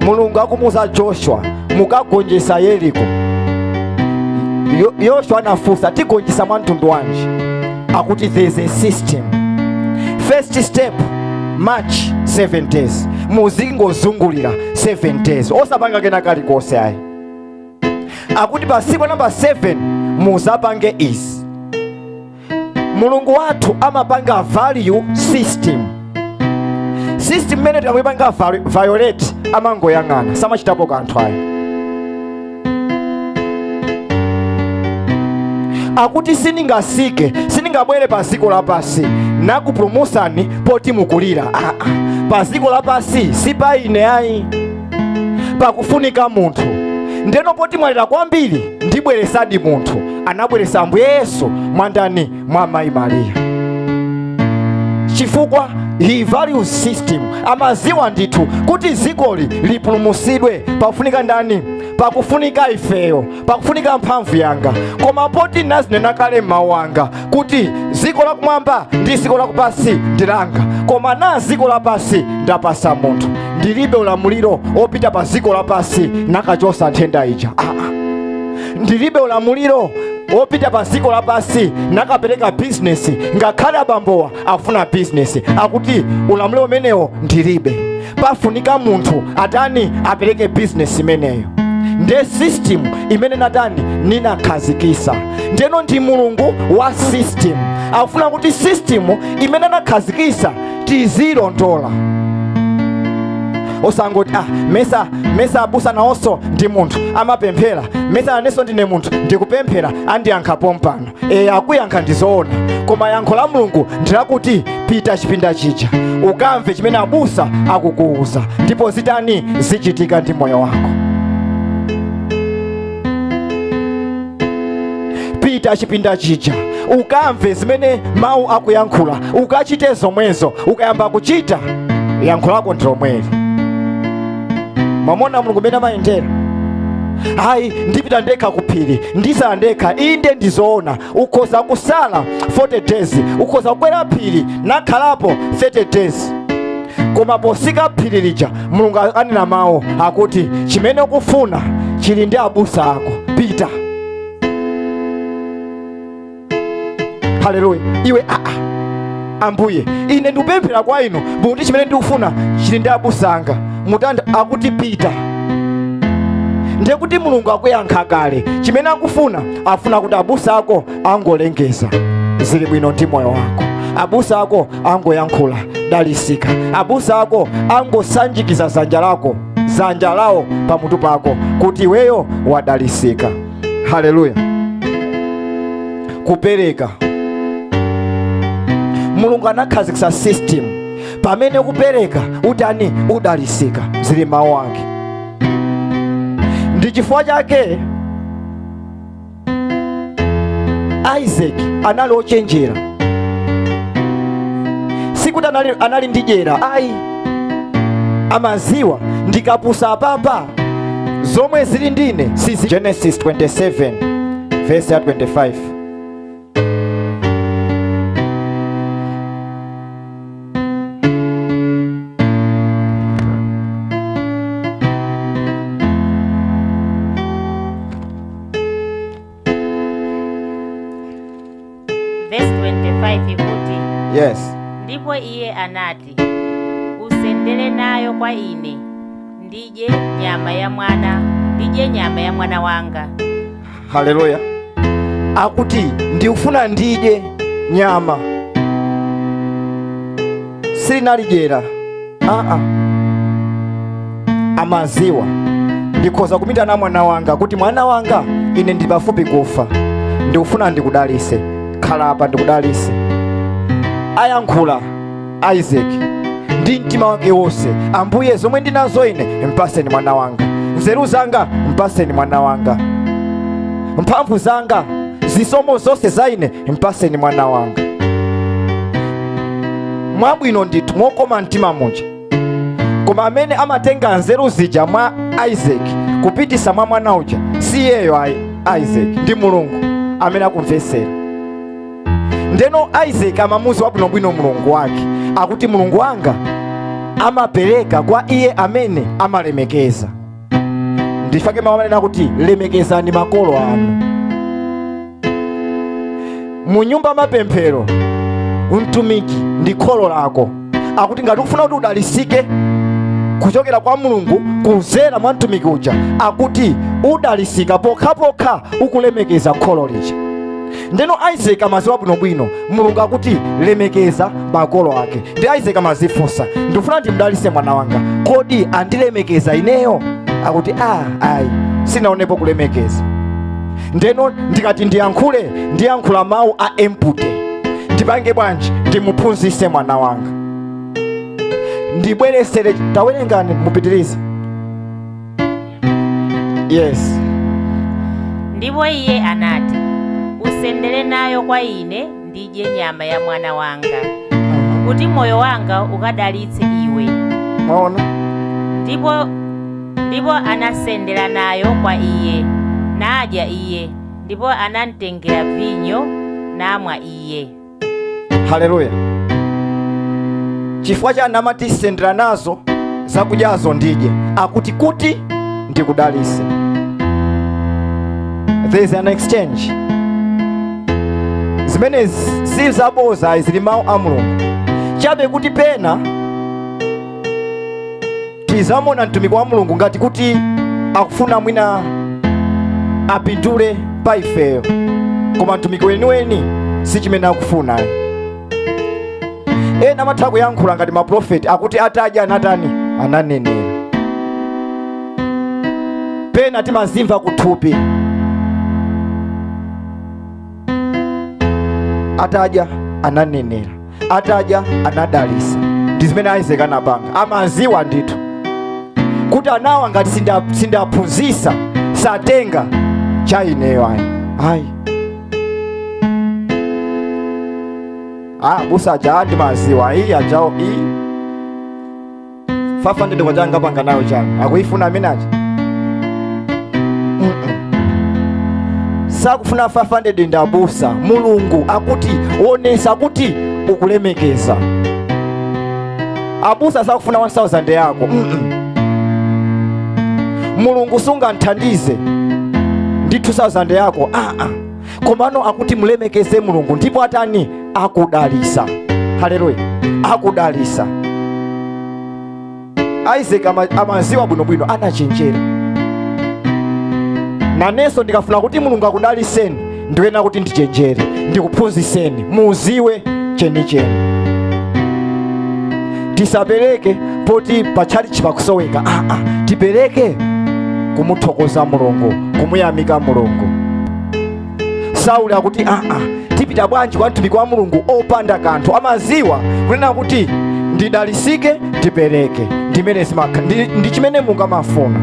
Mulungu akumuza Joshua mukagonjesa Yeriko. Yoshua anafunsa tigonjesa mwa mtundu wanji? Akuti there is a system. First step, march 7 days. Muzingozungulira 7 days, osapanga kena kalikonse ayi. Akuti pa siku namba 7 muzapange izi. Mulungu wathu amapanga value system. System imene tikamuyipanga violate amangoyang'ana, samachitapo kanthu ayi. Akuti sindingasike, sindingabwere pa dziko lapasi nakupulumusani poti mukulira. Pa dziko lapasi si pa ine ayi, pakufunika munthu. Ndeno poti mwalira kwambiri ndibweresadi munthu. Anabweresa Ambuye Yesu mwandani mwa mayi Mariya, chifukwa he values system. Amaziwa ndithu kuti dzikoli lipulumutsidwe pakufunika ndani? Pakufunika ifeyo, pakufunika mphamvu yanga. Koma poti nazinena kale mawu anga kuti dziko lakumwamba ndi dziko lakupasi ndilanga, koma na dziko lapasi ndapasa munthu. Ndilibe ulamuliro opita pa dziko lapasi nakachosa nthenda ija. Ndilibe ulamuliro opita pa dziko lapasi nakapereka business, ngakhale abambowa afuna business. Akuti ulamuliro umenewo ndilibe, pafunika munthu atani apereke business imeneyo. Nde system imene natani ninakhazikisa. Ndeno ndi Mulungu wa system, akufuna kuti system imene anakhazikisa tizilondola. Osangoti mesa abusa naonso ndi munthu amapemphera, mesa nanenso ndine munthu ndikupemphera, andiyankha pompano. Akuyankha ndizoona, koma yankho la Mulungu ndilakuti pita chipinda chija ukamve chimene abusa akukuuza, ndipo zitani zichitika ndi moyo wako. Pita chipinda chija ukamve zimene mawu akuyankhula, ukachite zomwezo. Ukayamba kuchita, yankho lako ndi lomweli. Mwamona Mulungu mene amayendera. Ayi, ndipita ndekha kuphiri, ndisala ndekha. Inde ndizoona, ukhoza kusala 40 days, ukhoza kukwera phiri nakhalapo 30 days, koma posika phiri lija Mulungu anena mawu akuti chimene ukufuna chili ndi abusa ako, pita. Haleluya. Iwe Ambuye, ine ndikupemphera kwa inu kuti chimene ndikufuna chili ndi abusa anga. Mutanda akuti pita. Ndiye kuti Mulungu akuyankha kale chimene akufuna. Afuna kuti abusa ako angolengeza zili bwino ndi moyo wako, abusa ako angoyankhula dalisika. Abusa ako angosanjikiza zanja lako, zanja lao pamutu pako, kuti iweyo wadalisika. Haleluya. Kupereka, Mulungu anakhazikitsa system pamene kupereka utani udalisika. Zili mawu ake. Ndi chifukwa chake Isaac anali ochenjera. Sikuti anali ndi dyera, ayi. Amaziwa ndikapusa apapa zomwe zili ndine sizi. Genesis 27 verse 25. Verse 25 ikuti, Yes. Ndipo iye anati, usendere nayo kwa ine, ndidye nyama ya mwana, ndidye nyama ya mwana wanga. Haleluya. Akuti ndikufuna ndidye nyama. Silinali dyera. Amaziwa ndikhoza kumita na mwana wanga kuti mwana wanga ine ndi pafupi kufa, ndikufuna ndikudalise, khala apa ndikudalise. Ayankhula Isaac ndi mtima wake wonse, Ambuye zomwe ndinazo ine mpaseni mwana wanga, nzeru zanga mpaseni mwana wanga, mphamvu zanga, zisomo zonse za ine mpaseni mwana wanga. Mwabwino ndithu mokoma mtima muja. Koma amene amatenga nzeru zija mwa Isaac kupitisa mwa mwana uja si iyeyo Isaac, ndi Mulungu amene akumvesera. Ndeno Isaac amamuzi wabwinobwino Mulungu wake, akuti Mulungu wanga amapereka kwa iye amene amalemekeza. Ndifake mawu amanena kuti lemekezani makolo anu. Mu nyumba mapemphero mtumiki ndi kholo lako. Akuti ngati ukufuna kuti udalisike kuchokera kwa Mulungu kuzera mwa mtumiki uja, akuti udalisika pokhapokha ukulemekeza kholo lija. Ndeno Isaac amaziwa bwinobwino Mulungu akuti lemekeza makolo ake. Ndi Isaac amazifunsa, ndifuna ndimdalise mwana wanga, kodi andilemekeza ineyo? Akuti ayi, sinaonepo kulemekeza. Ndeno ndikati ndiyankhule, ndiyankhula mawu a empute. Ndipange bwanji ndimuphunzise mwana wanga, ndibweresere. Tawerengani mupitirize. Yes. Ndipo iye anati, usendere nayo kwa ine ndidye nyama ya mwana wanga, kuti moyo wanga ukadalitse iwe. Maona? Ndipo anasendera nayo kwa iye, nadya iye, ndipo anamtengera vinyo namwa iye. Haleluya. Chifukwa cha namati sendera nazo zakudyazo ndidye, akuti kuti ndikudalise. There is an exchange. Zimene si zaboza, zili mawu a Mulungu. Chabe kuti pena tizamona mtumiki wa Mulungu ngati kuti akufuna mwina apindule pa ifeyo, koma mtumiki weniweni si chimene akufuna. Ena amatha kuyankhula ngati maprofeti akuti atadya anatani ananenera. Pena timazimva kuthupi, atadya ananenera, atadya anadalisa. Ndi zimene Isaac anapanga. Amaziwa ndithu kuti anawa ngati sindaphunzisa satenga cha ineyo. Ayi, ayi, busa aja ndimaziwa iyi ajawo iyi 500 kwa changa panga nayo changa akuifuna amene aja. Sakufuna 500 ndabusa. Mulungu akuti onesa kuti ukulemekeza. Abusa sakufuna 1000 yako. Mulungu sunga nthandize ndi 2000 yako. Komano akuti mulemekeze Mulungu ndipo atani akudalisa. Haleluya, akudalisa. Isaac amaziwa bwinobwino, anachenjera. Nanenso ndikafuna kuti Mulungu akudaliseni, ndiyenera kuti ndichenjere, ndikuphunziseni muziwe chenicheni. Tisapereke poti pachalichi pakusoweka. Tipereke kumuthokoza Mulungu, kumuyamika Mulungu. Sauli akuti tipita bwanji kwa mtumiki wa Mulungu opanda kanthu? Amaziwa kunena kuti ndidalisike tipereke, ndimene ndi chimene Mulungu amafuna.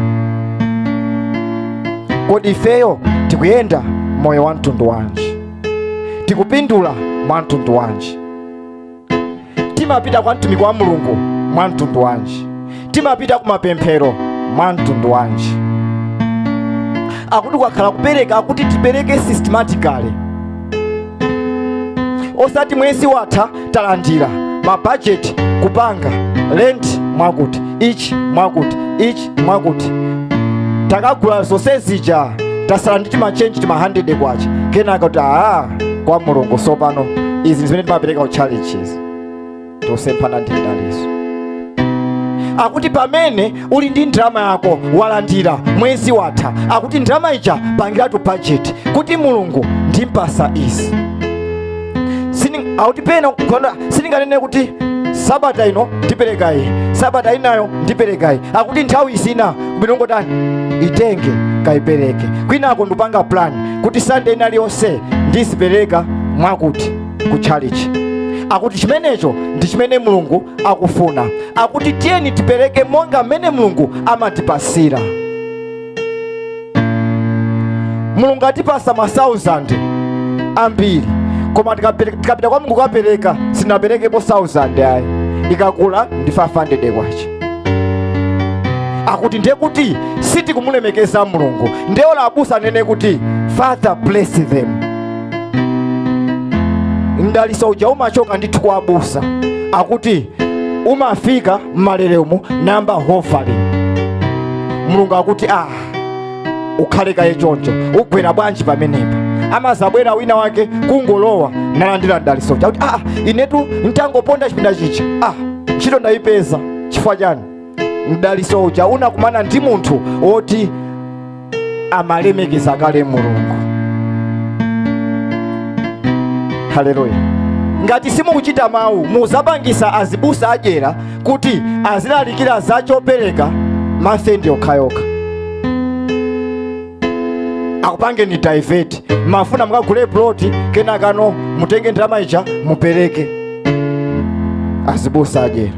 Kodi ifeyo tikuyenda moyo wa mtundu wanji? Tikupindula mwa mtundu wanji? Timapita kwa mtumiki wa Mulungu mwa mtundu wanji? Timapita kumapemphero mwa mtundu wanji? Akuti kwakhala kupereka, akuti tipereke systematically, osati mwezi watha talandira mabudget kupanga rent mwakuti, ichi mwakuti, ichi mwakuti, takagula zonse zija, tasala ndi timachenji tima 100 kwacha, kenaka kuti kwa Mulungu sopano izi zimene timapereka ku challenges tosemphana ndi mdaliso. Akuti pamene uli ndi ndalama yako walandira mwezi watha, akuti ndalama ija pangiratu budget kuti Mulungu ndimpasa izi. Akuti pena sininganene kuti sabata ino ndipereka iyi, sabata inayo ndipereka iyi. Akuti nthawi zina kubinongotani itenge kaipereke. Kwinako ndupanga plan kuti Sunday ina liyonse ndizipereka mwakuti ku challenge. Akuti chimenecho ndi chimene Mulungu akufuna. Akuti tiyeni tipereke monga mmene Mulungu amatipasira. Mulungu atipasa ma 1000 ambiri, koma tikapita kwa Mulungu kapereka sinaperekepo 1000 ayi, ikakula ndi 500 kwacha. Akuti ndiye kuti sitikumulemekeza Mulungu. Ndiye abusa anene kuti Father bless them. Mdaliso uja umachoka ndithu kwa abusa. Akuti umafika mmalelemo namba offering. Mulungu akuti ukhale kaye choncho, ugwera bwanji pamenepa? Amazabwera wina wake kungolowa nalandira mdaliso uja. Akuti inetu ntangoponda chipinda chicha, ntchito ndayipeza. Chifukwa chani? Mdaliso uja unakumana ndi munthu woti amalemekeza kale Mulungu. Haleluya. Ngati simukuchita mawu, muzapangisa azibusa adyera kuti azilalikira za chopereka masendi okhaokha. Akupange ni divert, mafuna mukagule ploti kenakano mutenge ndalama ija mupereke. Azibusa adyera.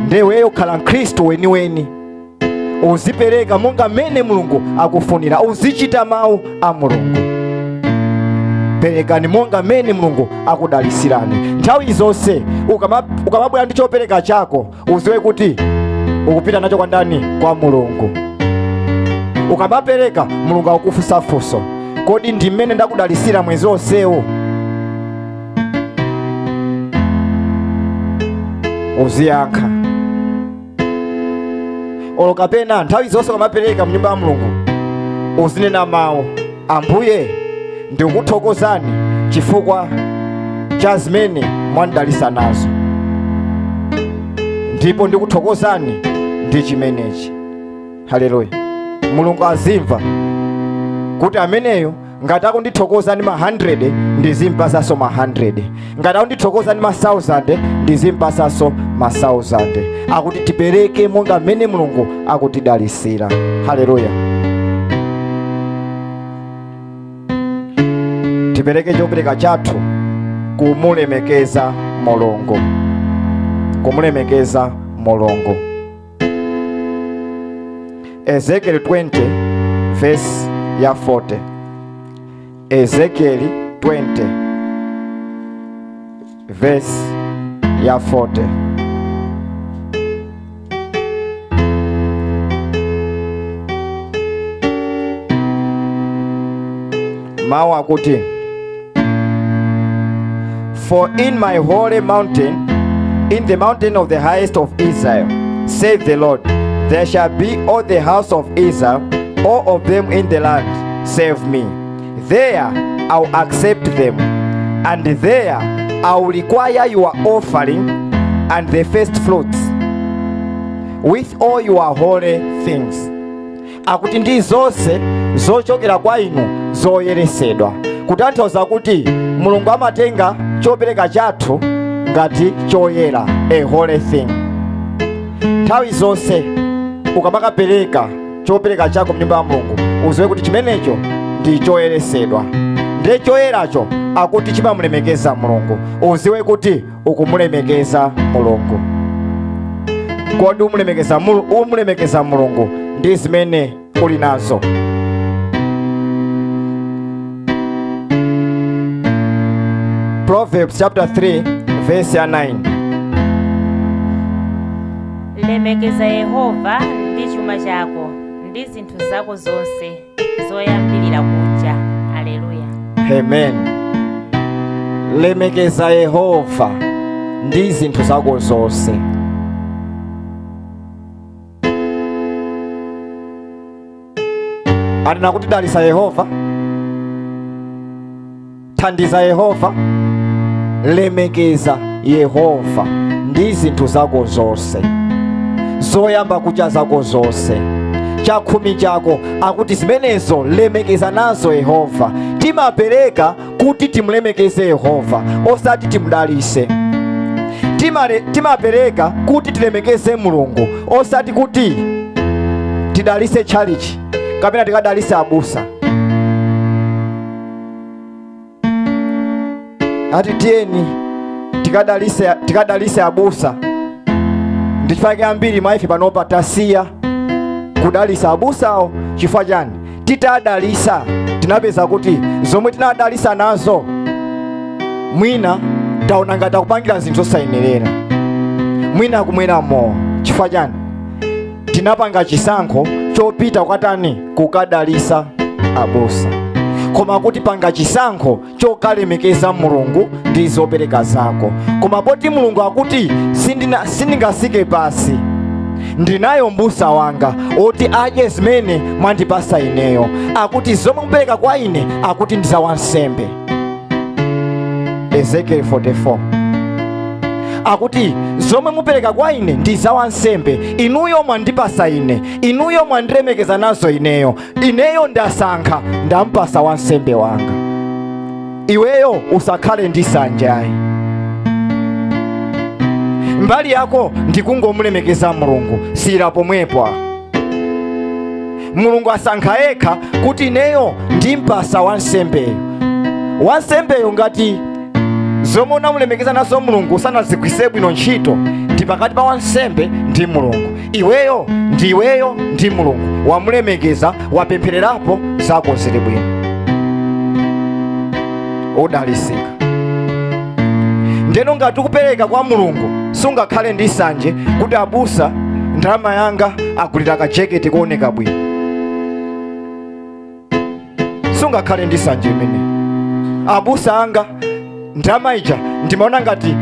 Ndeweyo khala Mkhristu weniweni, uzipereka monga mmene Mulungu akufunira, uzichita mawu a Mulungu. Perekani monga mmene Mulungu akudalisirani. Nthawi zonse ukamabwera ndi chopereka chako, uziwe kuti ukupita nacho kwa ndani? Kwa Mulungu. Ukamapereka Mulungu akukufunsa funso, kodi ndi mmene ndakudalisira mwezi wonsewu? Uziyankha. Olo kapena nthawi zonse ukamapereka mnyumba ya Mulungu uzinena mawu, Ambuye ndikukuthokozani chifukwa cha zimene mwandidalisa nazo, ndipo ndikuthokozani ndi chimenechi. Haleluya. Mulungu azimva kuti ameneyo ngati akundithokoza ndi ma 100 ndizimpasanso ma 100, ngati akundithokoza ndi ma 1000 ndizimpasanso ma 1000. Akuti tipereke monga mmene Mulungu akutidalisira. Haleluya. Tipereke chopereka chathu kumulemekeza Mulungu, kumulemekeza Mulungu. Ezekiel 20 verse ya 40. Ezekiel 20 verse ya 40. Mawu akuti, For in my holy mountain, in the mountain of the highest of Israel, saith the Lord, there shall be all the house of Israel, all of them in the land, save me. There I will accept them, and there I will require your offering and the first fruits with all your holy things. Akuti ndi zonse zochokera kwa inu zoyeresedwa. Kutanthauza kuti Mulungu amatenga chopereka chathu ngati choyera, a holy thing. Nthawi zonse ukamakapereka chopereka chako mnyumba ya Mulungu, uziwe kuti chimenecho ndi choyeresedwa. Ndiye choyeracho akuti chimamulemekeza Mulungu. Uziwe kuti ukumulemekeza Mulungu. Kodi umulemekeza Mulungu ndi zimene uli nazo? Proverbs chapter 3 verse 9. Lemekeza Yehova ndi chuma chako ndi zinthu zako zonse zoyambirira kucha. Haleluya. Amen. Lemekeza Yehova ndi zinthu zako zonse. Anena kuti dalisa Yehova, thandiza Yehova, lemekeza Yehova ndi zinthu zako zonse, zoyamba kucha zako zonse, chakhumi chako, akuti zimenezo lemekeza nazo Yehova. Timapereka kuti timulemekeze Yehova, osati timudalise. Timapereka kuti tilemekeze Mulungu, osati kuti tidalise chalichi kapena tikadalise abusa. Ati tiyeni tikadalise abusa. Ndichifukwa ambiri mwa ife panopa tasiya kudalisa abusawo. Chifukwa chani? Titadalisa tinapeza kuti zomwe tinadalisa nazo mwina taona ngati akupangira zinthu zosayenerera, mwina kumwera mowa. Chifukwa chani? Tinapanga chisankho chopita kukatani, kukadalisa abusa. Koma kuti panga chisankho chokalemekeza Mulungu ndi zopereka zako. Koma poti Mulungu akuti sindingasike pasi, ndinayo mbusa wanga oti adye zimene mwandipasa ineyo. Akuti zomwe mupereka kwa ine akuti ndi za wansembe. Ezekiel 44. Akuti zomwe mupereka kwa ine ndi za wansembe. Inuyo mwandipasa ine, inuyo mwandilemekeza nazo ineyo, ineyo ndasankha ndampasa wansembe wanga. Iweyo usakhale ndi sanjayi. Mbali yako ndikungomulemekeza Mulungu, sira pomwepo. Mulungu asankha yekha kuti ineyo ndimpasa wansembeyo. Wansembeyo ngati zomwe unamulemekeza nazo Mulungu usanazigwise bwino ntchito, ndi pakati pa wansembe ndi Mulungu. Iweyo ndi iweyo ndi Mulungu, wamulemekeza, wapemphererapo, zako zili bwino, udalisika. Ndeno ngati ukupereka kwa Mulungu sungakhale ndi sanje kuti abusa ndalama yanga agulira kajeketi kuoneka bwino. Sungakhale ndi sanje imene abusa anga ndalama ija ndimaona ngati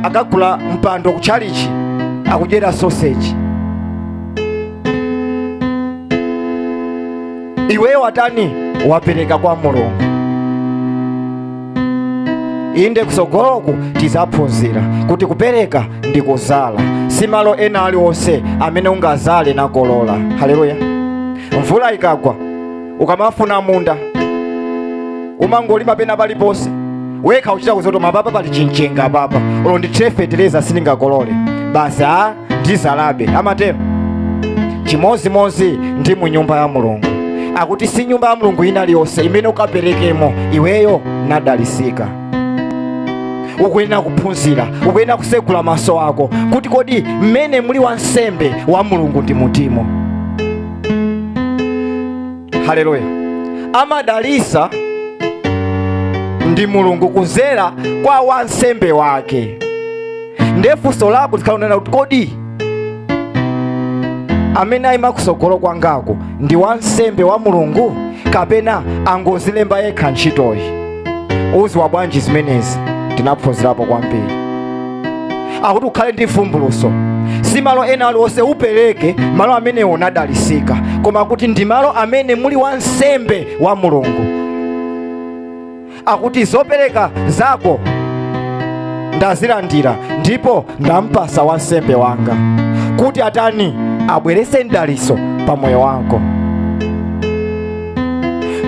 akagula mpando kuchalichi akudyera sausage. Iweyo watani? Wapereka kwa Mulungu. Inde kusogoloku tizaphunzira kuti kupereka ndi kuzala. Si malo ena aliwonse amene ungazale nakolola. Haleluya. Mvula ikagwa ukamafuna munda umangolima pena paliponse, wekha uchita kuzoto mapapa pali chinchenga papa, ulo ndi feteleza silingakolole, basi ndizalabe. Amatero chimozimozi ndi mu nyumba ya Mulungu. Akuti si nyumba ya Mulungu ina liyonse imene ukaperekemo iweyo nadalisika. Ukuyenera kuphunzira, ukuyenera kusegula maso ako kuti kodi mmene muli wansembe wa Mulungu ndi mutimo. Haleluya. Amadalisa ndi Mulungu kuzera kwa wansembe wake. Ndefunso lako likhala kuti kodi amene ayima kusogolo kwangako ndi wansembe wa Mulungu kapena angozilemba yekha ntchitoyi? Uziwa bwanji zimenezi? Tinaphunzirapo kwambiri. Akuti ukhale ndi vumbuluso. Si malo ena aliwonse upereke malo amene unadalisika, koma kuti ndi malo amene muli wansembe wa Mulungu. Akuti zopereka zako ndazilandira ndipo ndampasa wansembe wanga kuti atani, abwerese mdaliso pa moyo wako.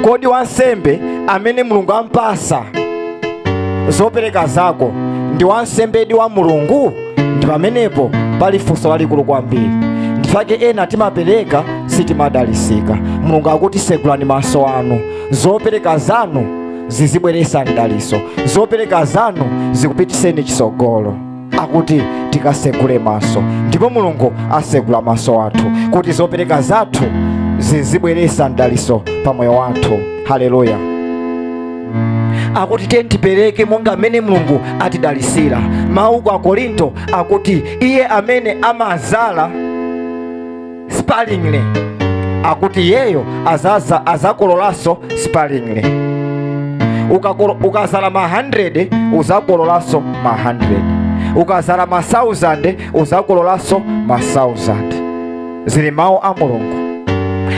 Kodi wansembe amene Mulungu ampasa zopereka zako Ndi wansembedi wa Mulungu? Ndi pamenepo pali funso lalikulu kwambiri. Ndifake ena timapereka sitimadalisika. Mulungu akuti segulani maso anu, zopereka zanu zizibweresa mdaliso, zopereka zanu zikupitiseni chisogolo. Akuti tikasegule maso, ndipo Mulungu asegula maso athu kuti zopereka zathu zizibweresa mdaliso pa moyo wathu. Haleluya. Akuti tiye tipereke monga amene Mulungu atidalisira. Mawu kwa Korinto akuti iye amene amazala sparingly, akuti iyeyo azakololanso sparingly. Ukazala ma 100 uzakololanso ma 100, ukazala ma 1000 uzakololanso ma 1000. Zili mawu a Mulungu.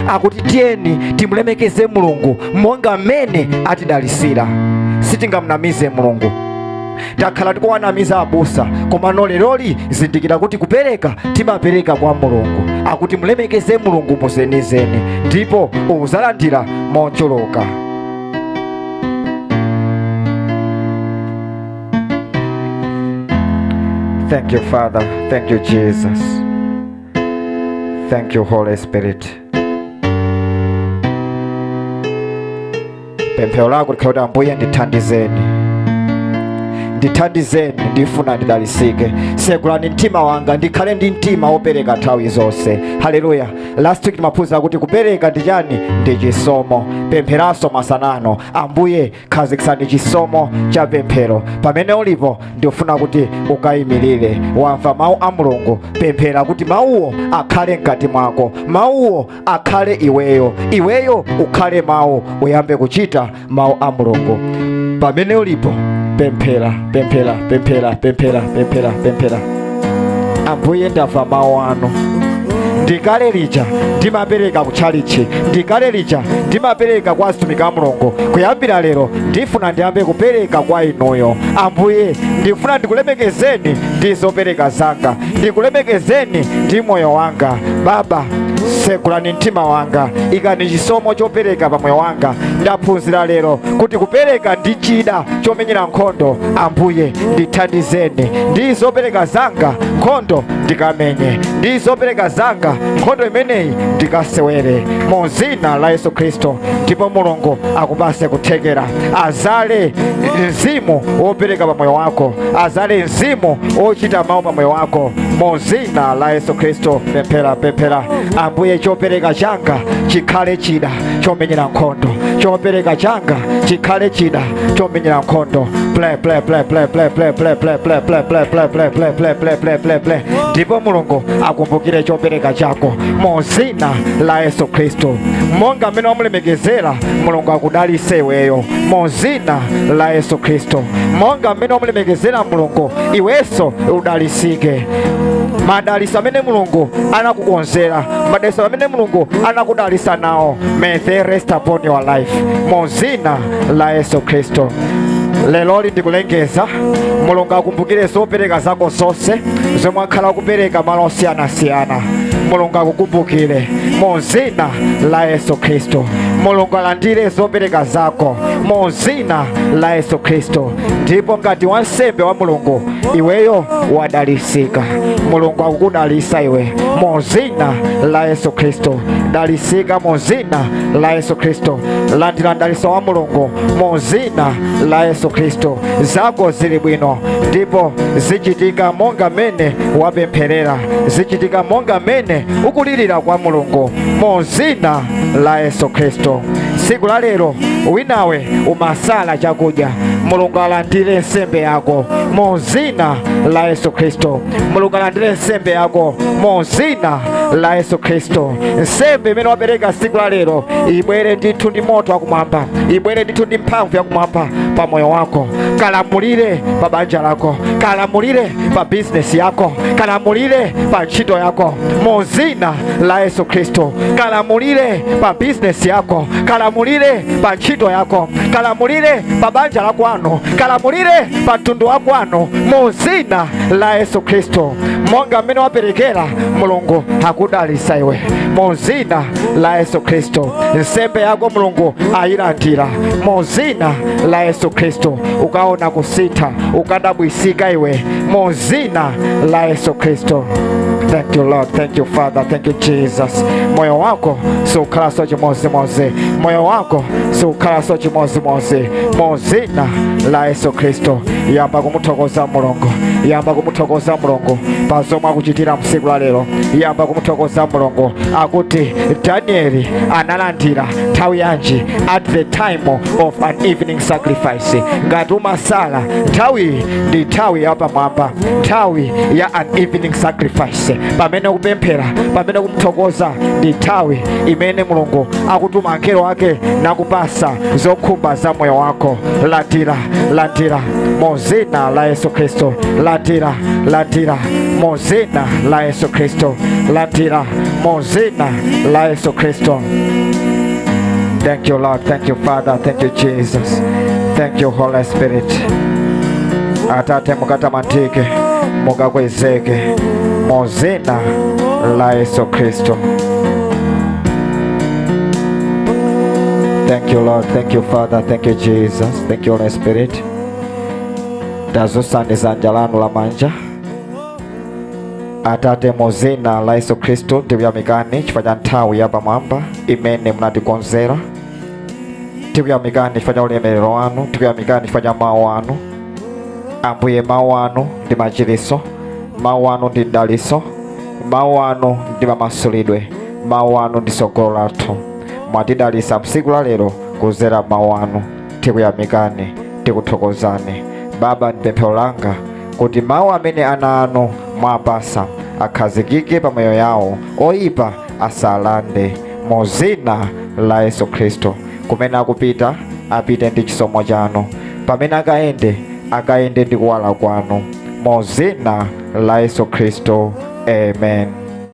Akuti tiyeni timulemekeze Mulungu monga mmene atidalisira. Sitingamnamize Mulungu. Takhala tikuwanamiza abusa, koma leroli zindikira kuti kupereka timapereka kwa Mulungu. Akuti mulemekeze Mulungu muzenizeni, ndipo uzalandira mochuluka. Thank you, Father. Thank you, Jesus. Thank you, Holy Spirit. Pemphero lako likhale kuti Ambuye ndithandizeni, ndithandizeni, ndifuna ndidalisike. Segulani mtima wanga, ndikhale ndi mtima wopereka nthawi zonse. Haleluya. Last week timaphunzira kuti kupereka ndi chani? Ndi chisomo. Pempheranso masanano, Ambuye khazikitsani chisomo cha pemphero. Pamene ulipo ndifuna kuti ukayimirire. Wamva mawu a Mulungu, pemphera kuti mawuwo akhale mkati mwako, mawuwo akhale iweyo, iweyo ukhale mawu, uyambe kuchita mawu a Mulungu. Pamene ulipo pemphera, pemphera, pemphera, pemphera, pemphera, pemphera. Ambuye ndamva mawu anu. Ndikale lija ndimapereka kutchalichi, ndikale lija ndimapereka kwa atumiki a Mulungu. Kuyambira lero ndifuna ndiyambe kupereka kwa inuyo. Ambuye ndifuna ndikulemekezeni ndi zopereka zanga, ndikulemekezeni ndi moyo wanga. Baba, segulani mtima wanga, ikani chisomo chopereka pa moyo wanga. Ndaphunzira lero kuti kupereka ndi chida chomenyera nkhondo. Ambuye ndithandizeni ndi zopereka zanga, nkhondo ndikamenye, ndi zopereka zanga, nkhondo imeneyi ndikasewere, mu zina la Yesu Khristu. Ndipo Mulungu akupase kuthekera, azale mzimu wopereka pa moyo wako, azale mzimu wochita mawu pa moyo wako, mu zina la Yesu Khristu. Pemphera, pemphera. Ambuye chopereka changa chikhale chida chomenyera nkhondo, chopereka changa chikhale chida chomenyera nkhondo. Play, play, play, play, play, play, play, play, play, play, play, play, play, play, play, play, play, play, play. Ndipo Mulungu akumbukire chopereka chako mu zina la Yesu Khristu. Monga mmene wamulemekezera Mulungu akudalise iweyo mu zina la Yesu Khristu. Monga mmene wamulemekezera Mulungu, iwenso udalisike. Madaliso amene Mulungu anakukonzera, madaliso amene Mulungu anakudalisa nawo, may they rest upon your life mu zina la Yesu Khristu. Leloli ndikulengeza Mulungu akumbukire zopereka zako zonse zomwe akhala kupereka malo osiyanasiyana. Mulungu akukumbukire mu zina la Yesu Khristu. Mulungu alandire zopereka zako mu zina la Yesu Khristu. Ndipo ngati wansembe wa Mulungu, iweyo wadalisika. Mulungu akukudalisa iwe mu zina la Yesu Khristu. Dalisika mu zina la Yesu Khristu. Landira mdaliso wa Mulungu mu zina la Yesu Khristu. Zako zili bwino ndipo zichitika monga mene wapempherera, zichitika monga mene ukulirira kwa Mulungu mu zina la Yesu Khristu. Tsiku la lero winawe umasala chakudya, Mulungu alandire nsembe yako mu zina la Yesu Khristu. Mulungu alandire nsembe yako mu zina la Yesu Khristu. Nsembe imene wapereka tsiku la lero ibwere ndithu ndi moto wakumwamba, ibwere ndithu ndi mphamvu yakumwamba pa moyo wako. Kalamulire pa banja lako, kalamulire pa bizinesi yako, kalamulire pa ntchito yako mu zina la Yesu Khristu. Kalamulire pa bizinesi yako, kalamulire pa ntchito yako, Kalamulire pa banja la kwanu, kalamulire pa mtundu wa kwanu, mu zina la Yesu Khristu. Monga mmene waperekera, Mulungu akudalisa iwe mu zina la Yesu Khristu. Nsembe yako Mulungu ayilandira mu zina la Yesu Khristu. Ukaona kusintha, ukadabwisika iwe mu zina la Yesu Khristu. Thank you, Lord. Thank you, Father. Thank you, Jesus. Moyo wako sukhalanso chimozimozi, moyo wako sukhalanso chimozimozi mu zina la Yesu Khristu. Yamba kumuthokoza Mulungu, yamba kumuthokoza Mulungu pa zomwe akuchitira msiku la lero. Yamba kumuthokoza Mulungu. Akuti Danieli analandira nthawi yanji? At the time of an evening sacrifice. Ngati umasala, nthawi ndi nthawi yapamwamba, nthawi ya an evening sacrifice, pamene kupemphera, pamene kumthokoza, ndi nthawi imene Mulungu akutuma angelo ake nakupasa zokhumba za moyo wako. Landira, landira mu zina la Yesu Khristu. Landira, landira mu zina la Yesu Khristu. Landira mu zina la Yesu Khristu. Thank you, Lord. Thank you, Father. Thank you, Jesus. Thank you, Holy Spirit. Atate, mukatamandike, mukakwezeke mu zina la Yesu Khristu. Thank you, Lord. Thank you, Father. Thank you, Jesus. Thank you, Holy Spirit. Tazusani dzanja lanu lamanja. Atate, mu zina la Yesu Khristu, tikuyamikani chifukwa cha nthawi yapamwamba imene munatikonzera. Tikuyamikani chifukwa cha ulemerero wanu, tikuyamikani chifukwa cha mawu anu. Ambuye, mawu anu ndi machiriso, mawu anu ndi mdaliso, mawu anu ndi mamasulidwe, mawu anu ndi tsogolo lathu. Mwatidalisa msiku la lero kuzera mawu anu. Tikuyamikani, tikuthokozani. Baba, ndi pemphero langa kuti mawu amene ana anu mwapasa akhazikike pa moyo yawo, oyipa asalande mu zina la Yesu Khristu. Kumene akupita, apite ndi chisomo chanu. Pamene akayende, akayende ndi kuwala kwanu mu zina la Yesu Khristu. Amen.